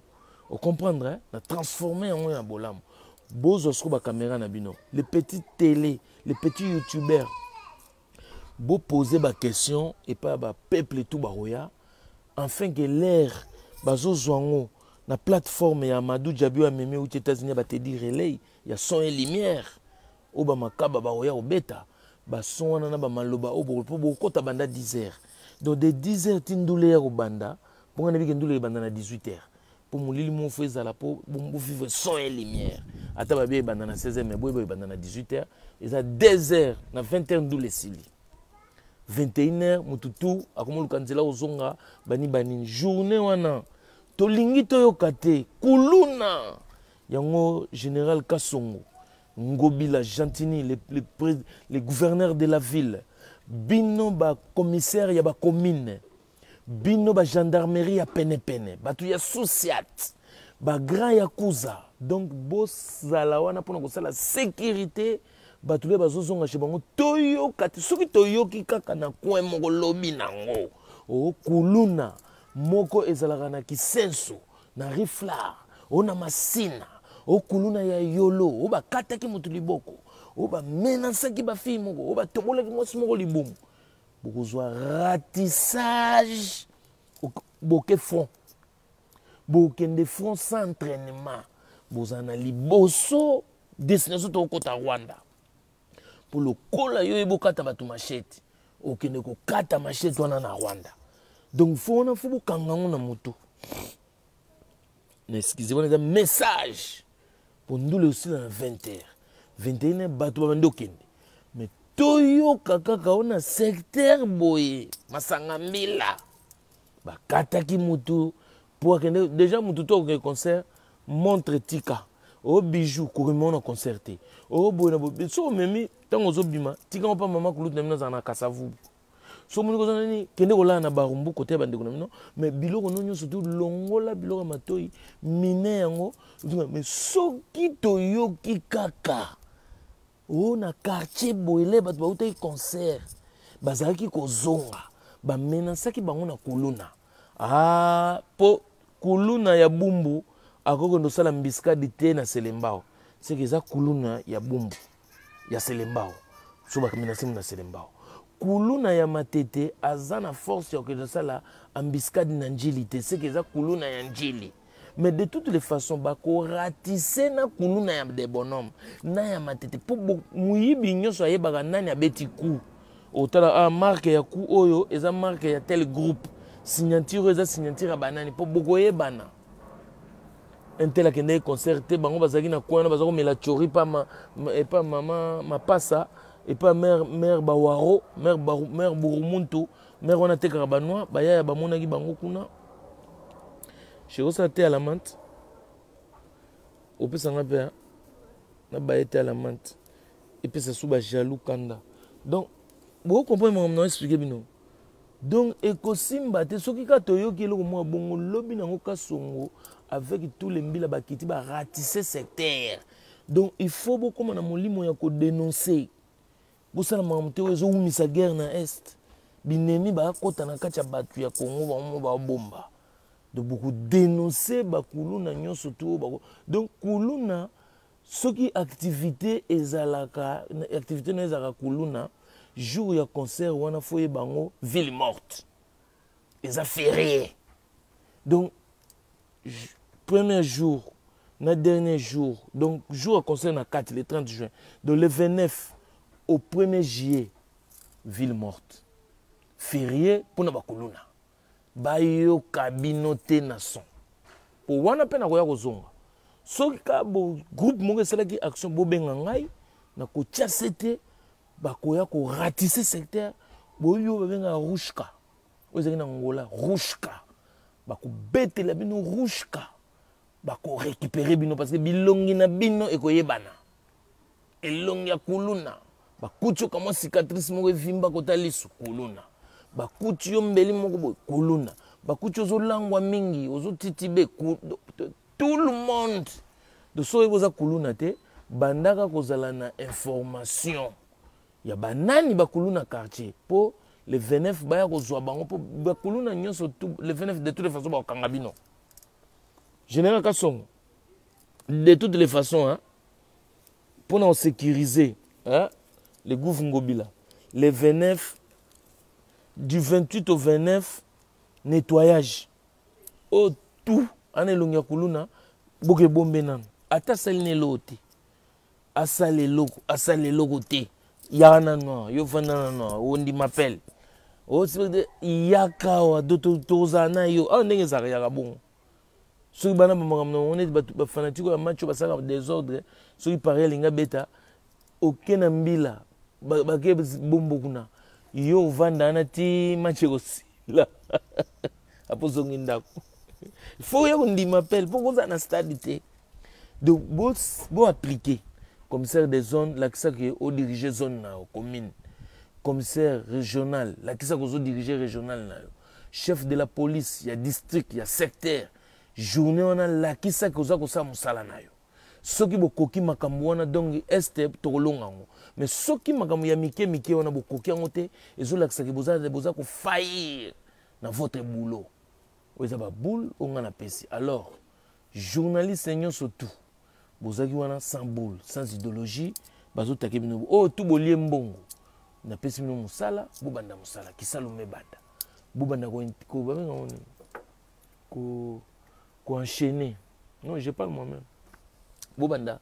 Ocomprendre, hein? Na transforme yango na bolamu. Bozwa sikoyo bacaméra na bino, les petits télé, les petits youtubeurs, bopose baquestion epai ya bapeuple tout bakoya, enfin que l'air bazozwa yango na plateforme ya Amadou Diaby oyo amemi euti États-Unis, ya batedi relais ya son et lumière oyo bamakaba bakoya kobeta bason wana na bamaloba oyo mpo bokota banda 10 heures. Donc de 10 heures ti ndule ya kobanda, mponga nayebiki ndule ebanda na 18 heures, mpo molili moko fo ezala mpo bovivre son et lumière. Ata babi ebanda na 16 heures, mais boyeba ebanda na 18 heures, eza 2 heures. Na 20 heures ndule esili, 21 heures motu tu akomoluka nzela kozonga bani banini. Journée wana tolingi toyoka te kuluna. Yango général Kasongo Ngobila Gentini, le gouverneur de la ville, bino bacommissaire ya bacommune, bino bagendarmerie ya penepene, bato ya sous-ciat, bagrand ya kuza, donc bozala wana mpona kosala sécurité. Bato mpe bazozonga chez bango, toyoka te. Soki toyoki kaka na coin moko, lobi nango okuluna moko ezalaka na Kisenso, na Riflar, o na Masina, okuluna ya Yolo oyo bakataki moto liboko, oyo bamenasaki bafille moko, oyo batobolaki mwasi moko libumu, bokozwa ratissage. Boke front, bokende front sans entraînement, bozala na liboso. Destination tokokɔta Rwanda, mpo lokola yo oyeba okata bato machette, okende kokata machette wana na Rwanda. Donc fo wana fo bokanga yango na motu na excuse wana eza message, mpo ndula osila na 20 heures, 21 heures bato babandi okende. Mais toyoka kaka o na secteur boye, masanga mbila, bakataki mutu mpo akende déjà. Mutu to akokende concert, montre tika, o bijou kokema na concert te, o boye na boye. Soki omemi, ntango ozobima, tikango mpa mama kulutu na bino azala na Kasavubu. So omoni koza nani, kende kolala na Barumbu kote ya bandeko na bino. Mais biloko no nyonso tu, longola biloko ya matoi mine yango. Mais soki toyoki kaka o na quartier boyele, bato bautaki concert, bazalaki kozonga, bamenasaki bango na kuluna, ah, mpo kuluna ya Bumbu akokende kosala embuscade te na Selembao, seke eza kuluna ya Bumbu ya Selembao. So bamenase na Selembao, kuluna ya Matete aza na force ya kokende kosala embuscade na Njili te, seke eza kuluna ya Njili. Mais de toutes les façons, bakoratise na kuluna ya de bonhomme na ya matete mpo moyibi nyonso ayebaka nani abeti coup. Otala, ah, marque ya coup oyo eza marque ya tel groupe, signature oyo eza signature ya banani, mpo bokoyebana. Un tel akendaki concert te, bango bazalaki na coin wana, baza komela chori pa ma, epa mama mapasa, epa mare, mare bawaro, mare, baru, mare burumuntu, mare wana atekaka banwa bayaya, bamonaki bango kuna. Shekosala te ya la mante, opesanga mpe na baye te ya la mante, epesa su bajaloux kanda. Donc bocomprendre makambo na explike bino. Donc ekosimba te soki kaka toyoki eloko moko bongo lobi nango Kasongo avec tous les mbila bakiti baratisse secteur. Donc il faut bokóma na molimo ya kodénoncer, bosala makambo te oyo ezowumisa guerre na Est. Binemi bakota na kati ya bato ya Congo, bango babomba. Donc bokodénonce bakuluna nyonso to bako. Donc kuluna, soki activité ezalaka, activité no ezalaka kuluna, jour ya concert wana fo oyeba yango ville morte, eza férié. Donc premier jour na dernier jour, donc jour ya concert na 4, le 30 juin, donc le 29 au 1er juillet, ville morte, férié mpona bakuluna, bayoka bino te na son. Po wana mpe nakoya kozonga soki ka bo groupe moko esalaki action, bobenga ngai na kotia se te, bakoya koratise secteur. Boyebi oyo babengaka rushka oyo ezalaki na Ngola, rushka, bakobetela bino rushka, bakorécupere bino parce que bilongi na bino ekoyebana. Elongi ya kuluna, bakuti yo kamwa cicatrice moko evimba kota lisu, kuluna. Bakuti yo mbeli moko boye, kuluna. Bakuti ozolangwa mingi, ozotitibe, tout le monde. De soki oyebi oza kuluna te, bandaka kozala na information ya banani bakuluna quartier, mpo le 29 baya kozwa bango, mpo bakuluna nyonso le 29, de toutes les façons bakokanga bino. Général Kasongo, de toutes les façons, hein, mpona kosécuriser, hein, le gouve Ngobila, le 29, du 28 au 29, nettoyage oyo tout ana elongi ya kuluna, boke ebombe nano, ata asali na eloko te, asala eloko, asala eloko te, yaka nano, yo fanda nano, ondima pele yaka awa, tozala na yo awa ndenge ezalaka, yaka bongo. Soki bana bamakambo na bango neti bafanatike ya match oyo basalaka désordre, soki pari alingi abeta, oke na mbila, bake bombo kuna, yo ovanda wana ti match ekosila, apo ozongi ndako. Fo oya kondima pele mpo kozala na stade te. Donc boappliquer commissaire des zones, lakisaka odirige zone na yo, commune. Commissaire régional, lakisaka ozodirige régional na yo. Chef de la police ya district, ya secteur, journée wana lakisaka oza kosala mosala na yo. Soki bokoki makambo wana, donc este tokolonga yango. Mais soki makambo ya mike mike wana bokoki yango te, ezolakisaka boza, boza kofaillir na votre boulot. Oyo eza baboule oyo ngai napesi. Alors journaliste nyonso tout bozalaki wana sans boule, sans idéologie, bazotake bino oyo tu bolie mbongo, napesi bino mosala, bobanda mosala kisalume, banda bobanda babenga ngo nini, koenchaîner. Non, je parle moi-même, bobanda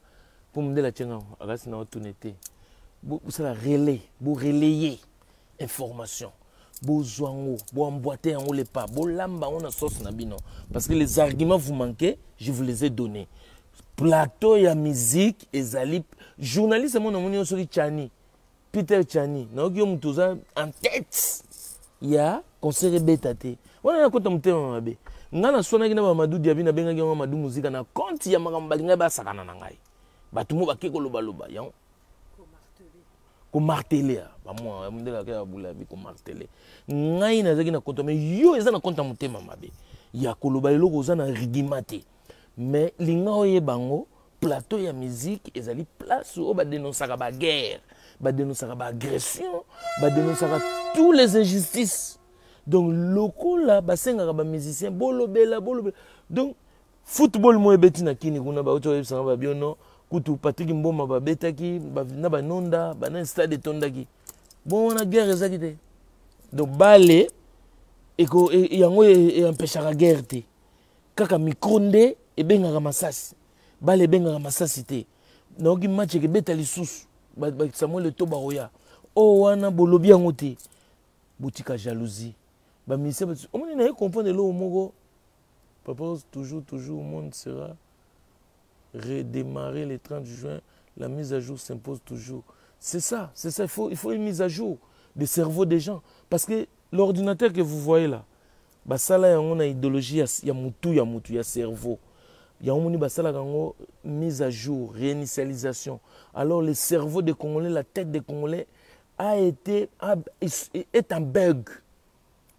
mpo mondele atianga akasi na otune te, bosala relais, borelayer information, bozwa yango, boemboîte yango le pas, bolamba yango na sauce na bino, parce que les arguments vous manquez, je vous les ai donnés. Plateau ya musique ezali journaliste mo namoni yo soki Chani, Peter Chani, nayoki yo moto oza en tête ya concert ebeta te wana, nakota motema mabe. Ngai naswanaki na Bamadu Diabi, nabengaki yango Madu Muzika na compte ya makambo balingai basakana na ngai, bato mo bake kolobaloba yango, komarteler bamwa mondele ake ya bulabi, komarteler ngai nazalaki na compte. Mais yo eza na compte ya motema mabe ya koloba eloko oza na rigima te. Mais linga oyeba yango, plateau ya musique ezali place oyo badénonsaka baguerre, badénonsaka baagression, badénonsaka tous les injustices. Donc lokola basengaka bamusicien bolobela, bolobela. Donc football mo ebeti na kini kuna, bauti oyebisanga babiono kutu Patrik Mboma babetaki na banonda bana, stade etondaki bon, wana guerre ezalaki te. Donc bale yango eempêchaka guerre te, kaka micro nde. ebengaka masasi, bale ebengaka masasi te. Nayoki match ekebeta lisusu, Samuel Eto'o bakoya. Oyo wana bolobi yango te. Botika jalousie. Ba musiciens ba omoni na ye comprendre eloko moko. Papa toujours toujours monde sera redémarrer le 30 juin, la mise à jour s'impose toujours. C'est ça, c'est ça, il faut une mise à jour des cerveaux des gens. Parce que l'ordinateur que vous voyez là, basala yango na idéologie ya mutu, ya mutu, ya cerveau. Yango moni basala yango mise à jour, réinitialisation. Alors le cerveau des Congolais, la tête des Congolais a été, a, est en bug.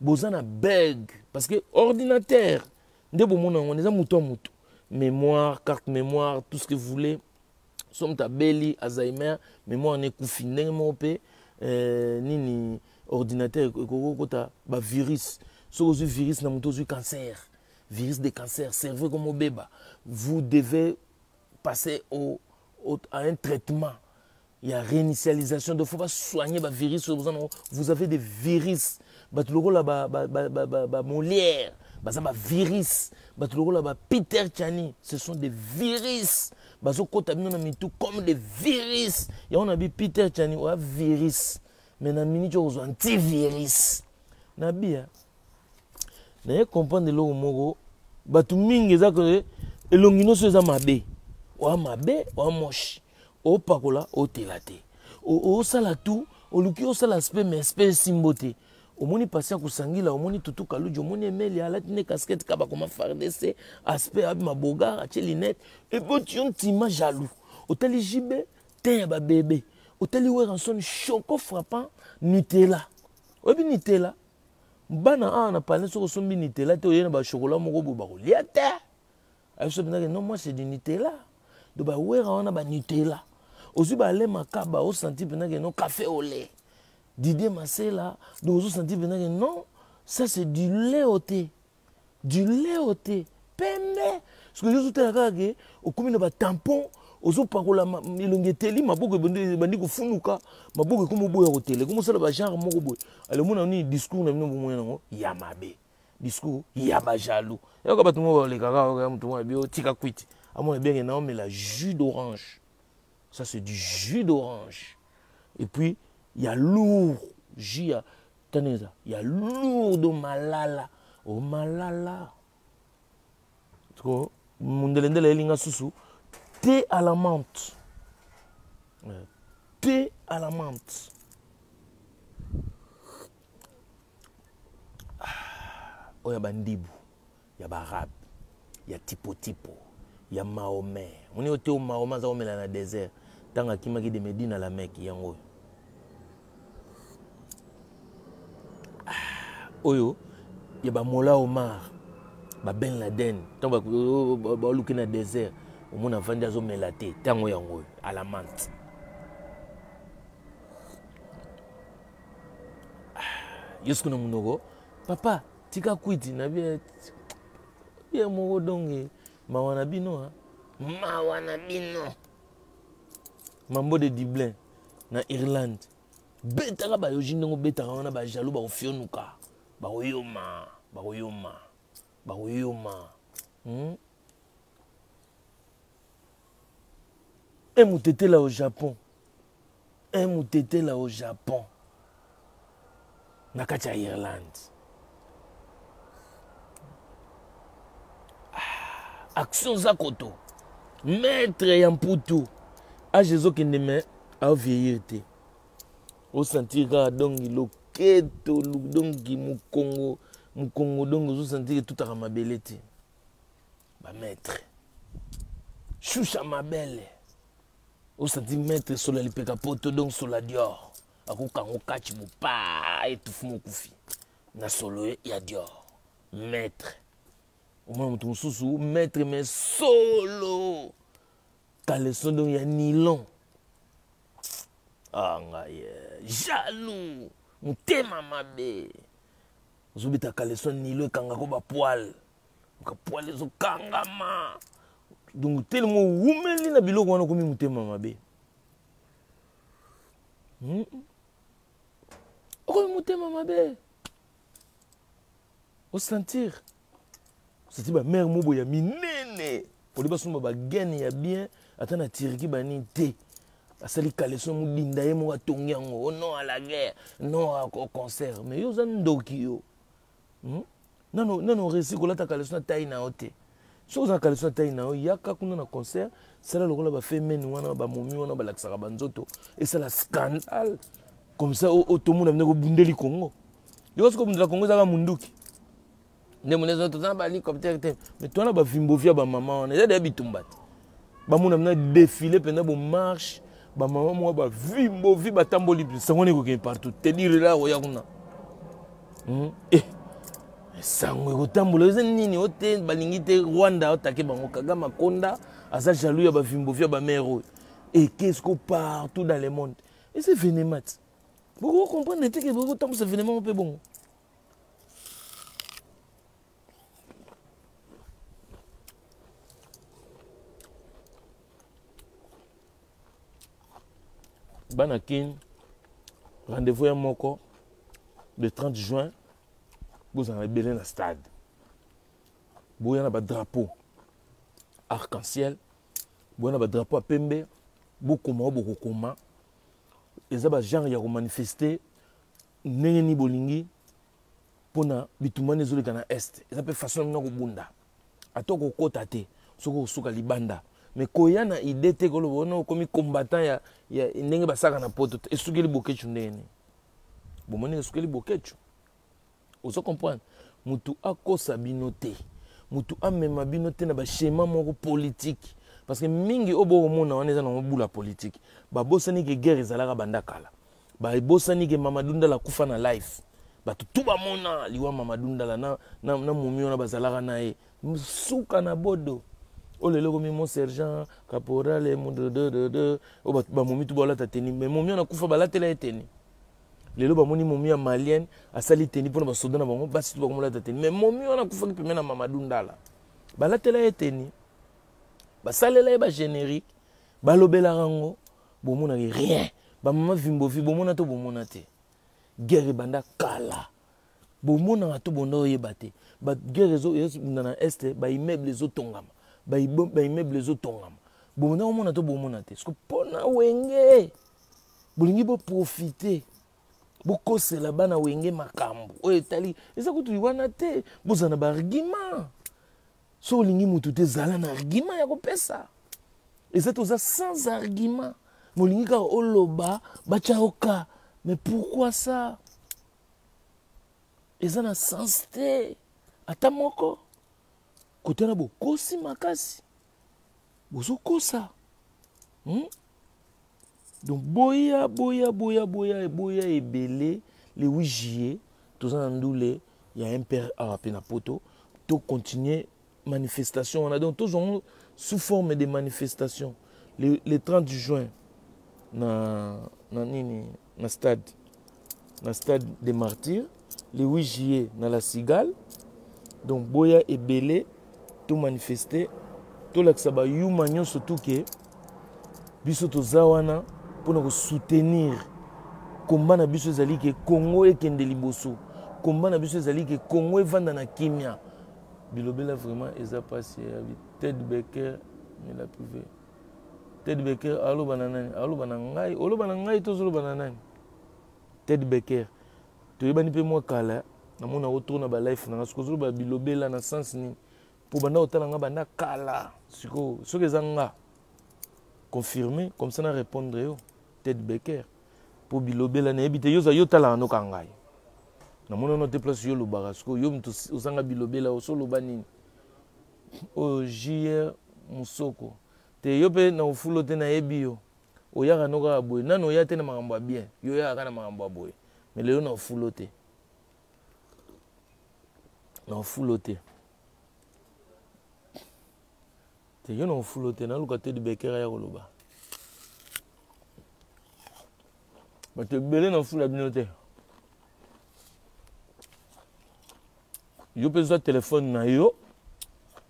Boza na bug. Parce que ordinateur, nde bomona yango, eza mutu ya mutu. Mémoire, carte mémoire, tout ce que vous voulez. Somme ta beli, Alzheimer, mémoire ne kufi. Ndenge moko pe nini ordinateur ekoko kota ba virus. Soki ozwi virus na mutu, ozwi cancer. Virus de cancer, cerveau comme obeba. Vous devez passer à un traitement. Il y a réinitialisation, donc il faut pas soigner ba virus. Vous avez des virus. Bato lokola ba, ba, ba, ba, ba, ba Molière, baza ba virus. Bato lokola ba Peter Tiani, ce sont des virus. Bazo kota bino na mitu comme des virus. Ya on a bi Peter Tiani wa virus. Mais na minute ozo antivirus. Na bia. Na ye comprendre eloko moko, bato mingi eza ke elongi nyonso eza mabe. Oa mabe, oa moche. Opakola, otela te. Osala tout, oluki osala aspect, mais aspect esimbo te. Omoni patient kosangila, omoni Tutu Kaluji, omoni Emelia, alati ne casquette kaba koma FARDC, aspect abi maboga, atie lunette, et puis tu ntima jaloux. Otali JB, teint ya ba bébé. Otali Werrason, choco frappant, Nutella. Oyebi Nutella? Bana awa na palais soko osombi Nutella te, oye na ba chocolat moko boye bakolia te. Ayebi so mpenza ke non, moi c'est du Nutella. Donc ba Werra wana ba Nutella. Ozwi ba Alain Makaba, osanti mpenza ke non, café au lait. Didier Masela, donc ozo sentir mpenza ke non, ça c'est du lait au thé. Du lait au thé. Pembe. Parce que yo ozotala kaka ke okomi na ba tampon, ozopakola elongi eteli, maboko ebandi kofunuka, maboko ekomi oboya kotela, ekomi osala ba genre moko boye. Ale omona nini discours na bino bomona yango ya mabe. Discours ya ba jaloux. Yoka bato moko balekaka, yoka moto moko abi, tika kwiti. Amona bien ke naomela jus d'orange. Ça c'est du jus d'orange. Et puis il y a lourd, jus ya taneza, il y a lourd de malala. Oh malala. Tko mundelendele elinga susu thé à la menthe. Thé à la menthe. Ah, oya bandibu ya ba arabe, ya tipo tipo, ya Mahomet. Moni ote o Mahomet aza komela na désert. Tanga akimaki de Medina la Mecque yango oyo. Ah, oyo ya ba Mola Omar, ba Ben Laden, tango ba luki na désert, omona avandi azomela te, tango yango oyo à la menthe. Ah, yesu na monoko, papa tika kwiti na bien bien moko donge mawa na bino, hein? Mawa na bino. Mambo de Dublin na Irlande. Betaka ba yoji ndongo betaka wana ba jaloux ba ofionuka. Ba oyoma, ba oyoma, ba oyoma. Un mutetela au Japon. Un mutetela au Japon. Na kati ya Irlande. Ah, action zakoto. Maître ya Mputu. Âge ezokende mais a vieillir te. O sentir kaka donc loketo donc mukongo, mukongo donc ozo sentir tout aka mabele te. Ba maître. Choucha mabele. O sentir maître sola lipeka poto donc sola Dior. Akokango kachi bopa etufu mokufi. Na solo ya Dior. Maître. Omona moto mosusu maître mais solo. Caleçon donc ya nylon. Ah ngai, jaloux, motema mabe. Ozobeta caleçon nylon ekangako ba poil. Ka poil ezokangama. Donc tellement owumeli na biloko wana okomi motema mabe. Okomi motema mabe. Osentir. Osentir ba mère mobo ya minene. monene olie basomba bagene ya bien ata na turquie banini te asali caleçon modinda ye moko atongi yango oh non à la guerre non au concert mais yo oza ndoki yo hmm? Nano nano réussi kolata caleçon na taille na yo te soki oza na caleçon na taille na yo yaka kuna na concert sala lokola bafemene wana bamomi wana balakisaka banzoto esala scandale comme ça otomona ndenge obundeli congo yo soki obundela congo ezaka munduki nde mona eza toza na bahélicoptère te mais toza na bavimbovi ya bamama wana eza deya bitumba te bamona mna défilé mpenza bomarche bamama moko bavimbovi batamboli sango wana ekokende partout tedirela oya kuna Eh, sango ekotambola eza nini o te balingi te rwanda otake bango kagame akonda aza jaloux ya bavimbovi ya bamare oyo ekesko partout dans le monde eza evenema ti boko comprendre te ke bokotambusa evenema ngo mpe bongo bana kin rendez-vous ya moko le 30 juin bozala ebele na stade boya na badrapeau arc-en-ciel boya na badrapeau ya pembe bokoma oyo bokokoma eza bagenre ya komanifeste ndenge nini bolingi mpona bitumba nde ezoleka na est eza mpe façon na bino kobunda ata okokota te soki okosuka libanda mais koya na idée te koloba wana okomi combattant ya, ya ndenge basaka na poto te esukeli bokecu ndenge nini bomoni esukeli bokecu ozo comprendre mutu akosa bino te mutu amema bino te na baschema moko politike parce que mingi oyo bokomona wana eza nango bula politike babosani ke guerre ezalaka banda kala Babosani ke Mamadou Ndala akufa na life. Bato tout bamona liwa Mamadou Ndala na, na, na momi wana bazalaka na ye. Suka na bodo. Oyo lelo ekomi mon sergent, caporal, mon de de de de. Oyo bato bamomi tout balata teni. Mais momi wana akufa balatela ye teni. Lelo bamoni momi ya malienne asali teni mpona basoda na bango basi tout bakomolata teni. Mais momi wana akufaki pembeni na Mamadou Ndala. Balatela ye teni. Basalela ye ba générique. Balobelaka yango. Bomonaki rien. Ba mama vimbovi bomona to bomona te. Guerre ebanda kala. Bomonaka to bonda oyeba te. Ba guerre ezo ebunda na est ba immeuble ezo tongama. Ba immeuble ezo tongama. Bomona omona to bomona te. Siko pona wenge. Bolingi bo profiter. Bokosela bana wenge makambo. Oyo etali eza kutu wana te. Bozana ba argument. Soki olingi mutu te zala na argument ya kopesa. Eza toza sans argument. Molingi kaka oloba batya yo ka. Mais pourquoi ça? Eza na sens te. Ata moko. Kote na bokosi makasi. Bozokosa. Donc boya boya boya boya boya ebele le 8 juillet toza na ndule ya MPR awa pe na poto to continuer manifestation wana donc tozwa yango sous forme de manifestation le 30 juin na, na nini na stade na stade des martyrs le 8 juillet na la cigale donc boya ebele to manifester tolakisa bayuma nyonso tuke biso toza wana mpona kosoutenir komba na biso ezali ke Congo ekende liboso komba na biso ezali ke Congo evanda na kimia bilobela vraiment eza pasi ya Ted Becker mais la privé Ted Becker aloba na nani aloba na ngai oloba na ngai tozoloba na nani Ted Becker toyebani mpe mwa kala namona otro na balife na nga soki ozoloba bilobela na sens nini mpo banda kotala nga banda kala sikoyo soki eza nga confirme comme ça na répondre yo Ted Becker mpo bilobela nayebi te yo otalaka noka ngai namonano te place yo olobaka sikoyo yo moto ozanga bilobela osoloba nini oyo jr musoko te yo mpe na ofulo te nayebi yo oyaka no kaka boye nano oya te na makambo ya bien yo oyaka kaka na makambo ya boye mais lelo na ofulo te na ofulo te te yo na ofulo te naluka te dibekera ya koloba bato ebele na ofula bino te yo mpe zwa telefone na yo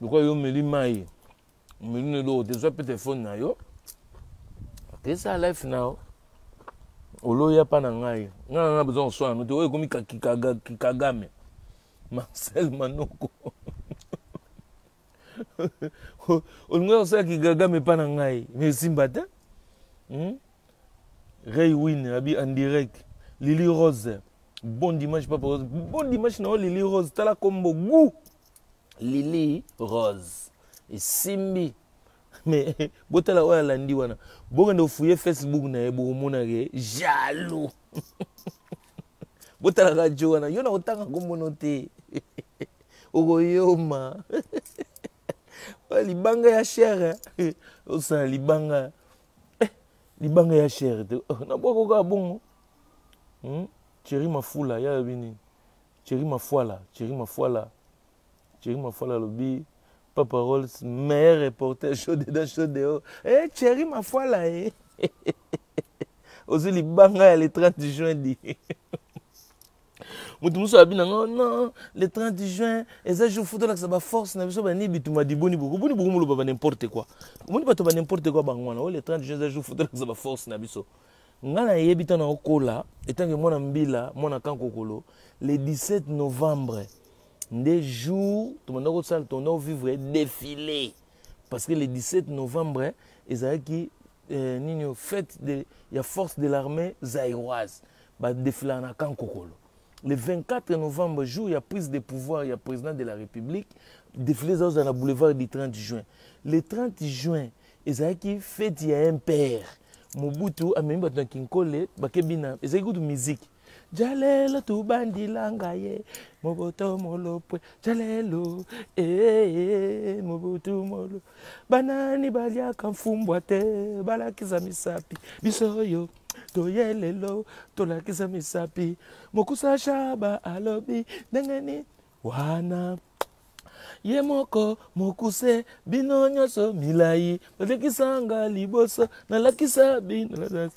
lokola yo omeli mai omeli na eloko te zwa mpe telefone na yo pesa life na yo oloya mpa na ngai ngai na ngai besoin koswana no te oyo ekomi kagame marcel manoko Olingi kosala kigagame epa na ngai, mais esimba te. Ray Win abi en direct. Lily Rose, bon dimanche papa Rose. Bon dimanche na yo Lily Rose, tala kombo goût. Lily Rose esimbi. Mais botala oyo alandi wana, bokende ofuye Facebook na ye, bokomona ke jaloux. Botalaka jo wana, yo na kotanga kombono te. Okoyoma. Libanga ya cher, osala libanga. Libanga ya cher te. Nabwaka kaka bongo. Thierry Mafula, ya yobi nini? Thierry Mafuala, Thierry Mafuala. Thierry Mafuala alobi Papa Rolls, meilleur reporter, chaud dedans, chaud dehors. Eh, Thierry Mafuala, eh. Ozwi libanga ya le 30 juin di. Mutu mosusu abi na nga, non, le 30 juin, eza jour faut tolakisa ba force na biso bani bituma di boni boko, boni boko moloba ba n'importe quoi. Omoni bato ba n'importe quoi bango wana, oh, le 30 juin eza jour faut tolakisa ba force na biso. Nga nayebi ntango nakokola, etanke mwana mbila, mwana kankokolo, le 17 novembre nde jour tobanda kosala, tobanda kovivre défilé. Parce que le 17 novembre ezalaki nini, fête de, ya force de l'armée zaïroise. Ba défilaka na kankokolo. Le 24 novembre, jour ya prise de pouvoir ya président de la République, défilé ezalaki na boulevard du 30 juin. Le 30 juin ezalaki fête ya MPR. Mobutu amemi bato na Kinkole, bakebina, ezalaki kutu musique. Jalelo tubandilanga ye Mobutu molopwe, jalelo, eh, Mobutu molo. Banani baliaka mfumbwa te, balakisa misapi. Biso yo toyelelo tolakisa misapi. Mokusa Shaba alobi ndenge ni wana ye moko mokuse, bino nyonso milai, balakisanga liboso, nalakisa bino.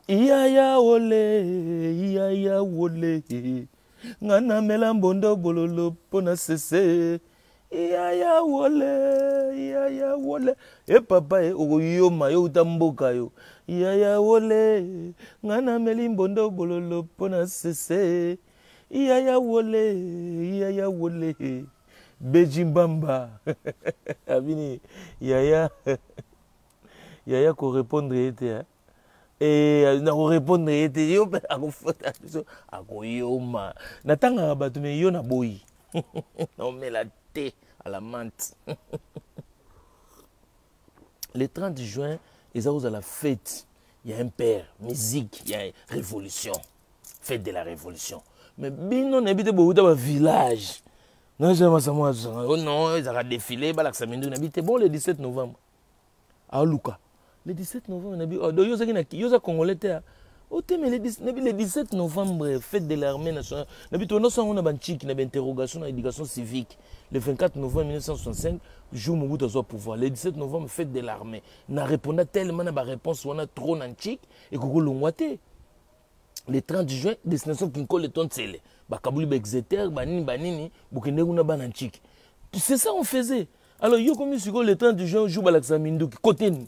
Iyaya wole, iyaya wole, nga namela mbondo bololo mpo na sese. Iyaya wole, iyaya wole, e papa e okoyoma yo uta mboka yo. Iyaya wole, nga nameli mbondo bololo mpo na sese. Iyaya wole, iyaya wole, Beji Mbamba. Abini yaya, yaya ko répondre ye te, hein? Eh, na ko répondre ye te, yo mpe akofota biso, akoyoma. Natangaka bato, mais yo naboyi. Naomela te à la menthe. Le 30 juin, eza kozala fête ya MPR, musique ya révolution, fête de la révolution. Mais bino nayebi te bowuta ba village. Naza masamo azanga, oh non, ezaka défilé, balakisa minduki nayebi te. Bon, le 17 novembre. Aluka. Le 17 novembre nabi, oh, do yoza ki na, yoza congolais te, ah. Oh, te, mais le dix, nabi, le 17 novembre, fête de l'armée nationale. Nabi, to noso na banchiki, na interrogation na éducation civique. Le 24 novembre 1965, jour Mobutu azwa pouvoir. Le 17 novembre, fête de l'armée. Na répondant tellement na ba réponse wana trop na nchiki et koko longwa te. Le 30 juin, destination Kinkole Tontele. Bakabuli ba exeter, banini banini, bokende kuna bana nchiki. C'est ça on faisait. Alors yo komi siko le 30 juin jour balakisa minduki côté ni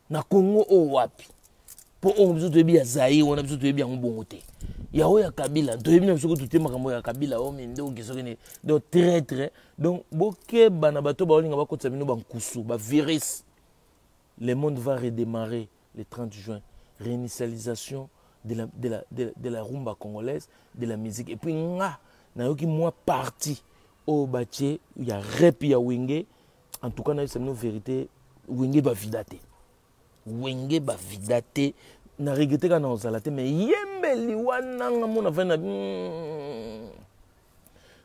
na Congo o wapi? Po on biso toyebi ya Zaïre, wana biso toyebi yango bongo te. Ya oyo ya Kabila, toyebi na biso ko tote makambo ya Kabila o minduki soki ni. Donc très très donc bokeba na bato baolinga bakotisa bino ba nkusu, ba virus. Le monde va redémarrer le 30 juin. Réinitialisation de la rumba congolaise, de la musique. Et puis nga nayoki moi parti oyo batie ya rep ya Wenge. En tout cas na yebisa bino vérité, Wenge ba vida te. Wenge ba vida te. Na regrette kaka na ozala te, mais yembeli wana nga mona vandi na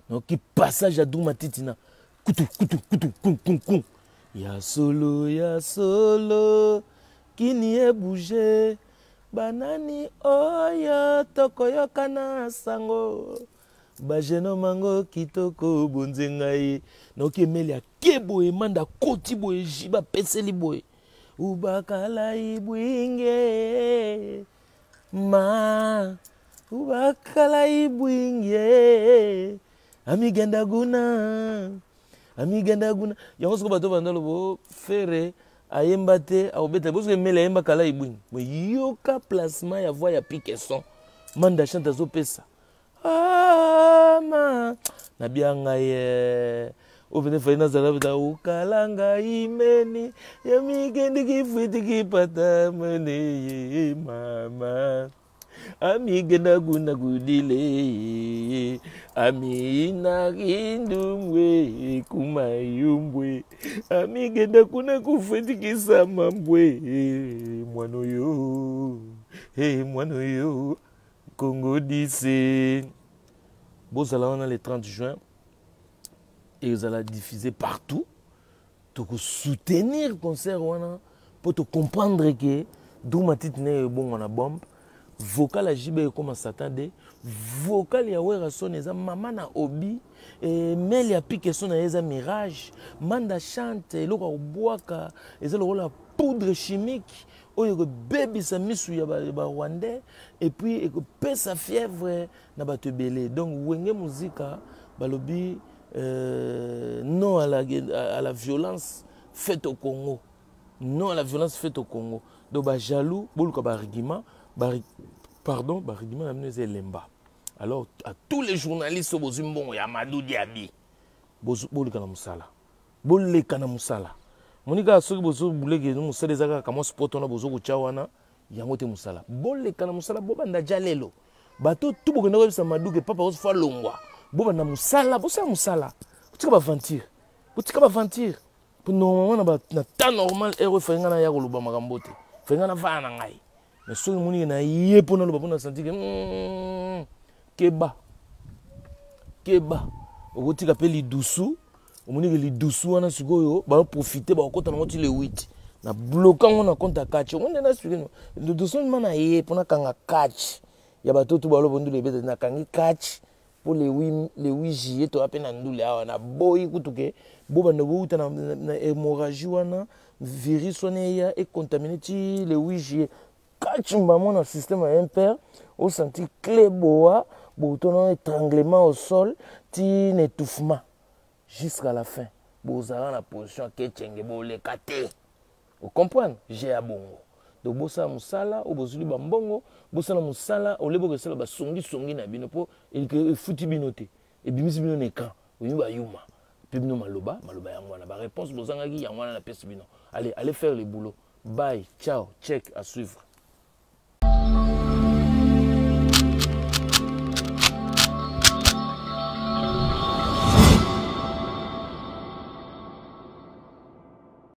Nayoki passage ya Duma Titina. Kutu, kutu, kutu, kum, kum, kum. Ya solo, ya solo, kini e bouge. Banani oyo tokoyokana sango. Ba jeune homme ango kitoko bonze ngai. Nayoki emeli ya kebo emanda koti boye jiba peseli boye. Ubakala ibwinge ma ubakala ibwinge amigenda guna amigenda guna. Yango soko bato banda lobo fere ayemba te akobeta boso emeli ayemba kala ibwinge. Mais yoka placement ya voix ya pique son. Manda chante azopesa. Ah, ma. Nabianga ye. Oyo mpenza efali nazala mpenza okalanga imeni ya mikendi kifwiti kipata mene ye mama amigenda kuna kudile amina kindumbwe kumayumbwe amigenda kuna kufwetikisa mambwe mwana oyo hey, mwana oyo Congo dise bozala wana le 30 juin ezala diffusé partout. Tokosoutenir concert wana mpo tocomprendre ke Duma tite na ebongo na bombe vocal ya JB ekoma Satan de vocal ya Werrason eza mama na Obi e mele ya Pikeson na ye eza mirage. Manda chante eloko ya kobwaka eza lokola poudre chimique oyo ekobebisa misu ya barwandais et puis ekopesa fièvre na bato ebele. Donc Wenge Muzika balobi non à la violence faite au Congo, non à la violence faite au Congo. Donc bajaloux boluka baargument, pardon, baargument na bino eza elemba. Alors à tous les journalistes oyo bozwi mbongo ya Amadou Diaby, boleka na mosala, boleka na mosala. Moni kaka soki bozobuleke mosala eza kaka mwa sport wana bozokotya wana yango te. Mosala, boleka na mosala, bobanda ja lelo. Bato tu bokenda koyebisa Maduke papa ozofa longwa, bobanda mosala, bosala mosala, botika baventure, botika baventure. Po normalement na temps normal heure oyo efali ngai naya koloba makambo te, efali ngai navaya na ngai. Mais soki moniki na ye mpo naloba mpo na santi ke keba keba, okotika mpe lidusu. Omoniki lidusu wana sikoyo baprofite, bakokɔta nango ti le 8 na bloka yango na compte ya catch. Omoni nde na lidusu ma na ye mpo nakanga catch ya bato tu baloba ndule ebeta. Nakangi catch mpo le 8 juillet toya mpe na ndule awa. Naboyi kutu ke bobanda bouta na hémorragie wana, virus wana eya econtamine ti le 8 juillet. Catch mbamo na système ya impere osanti clé boa botona étranglement au sol ti na étouffement jusqu'à la fin. Bozala na position akechenge, boleka te, ocomprendre je ya bongo. Donc bosala mosala oyo bozwili bambongo, bosala mosala ole bokesala basongisongi na bino mpo efuti bino te, ebimisi bino na écran oyi bayuma mpe bino maloba maloba yango wana. Baréponse bozangaki yango wana napesi bino. Allez, allez faire le boulot. Bye, ciao, check, à suivre.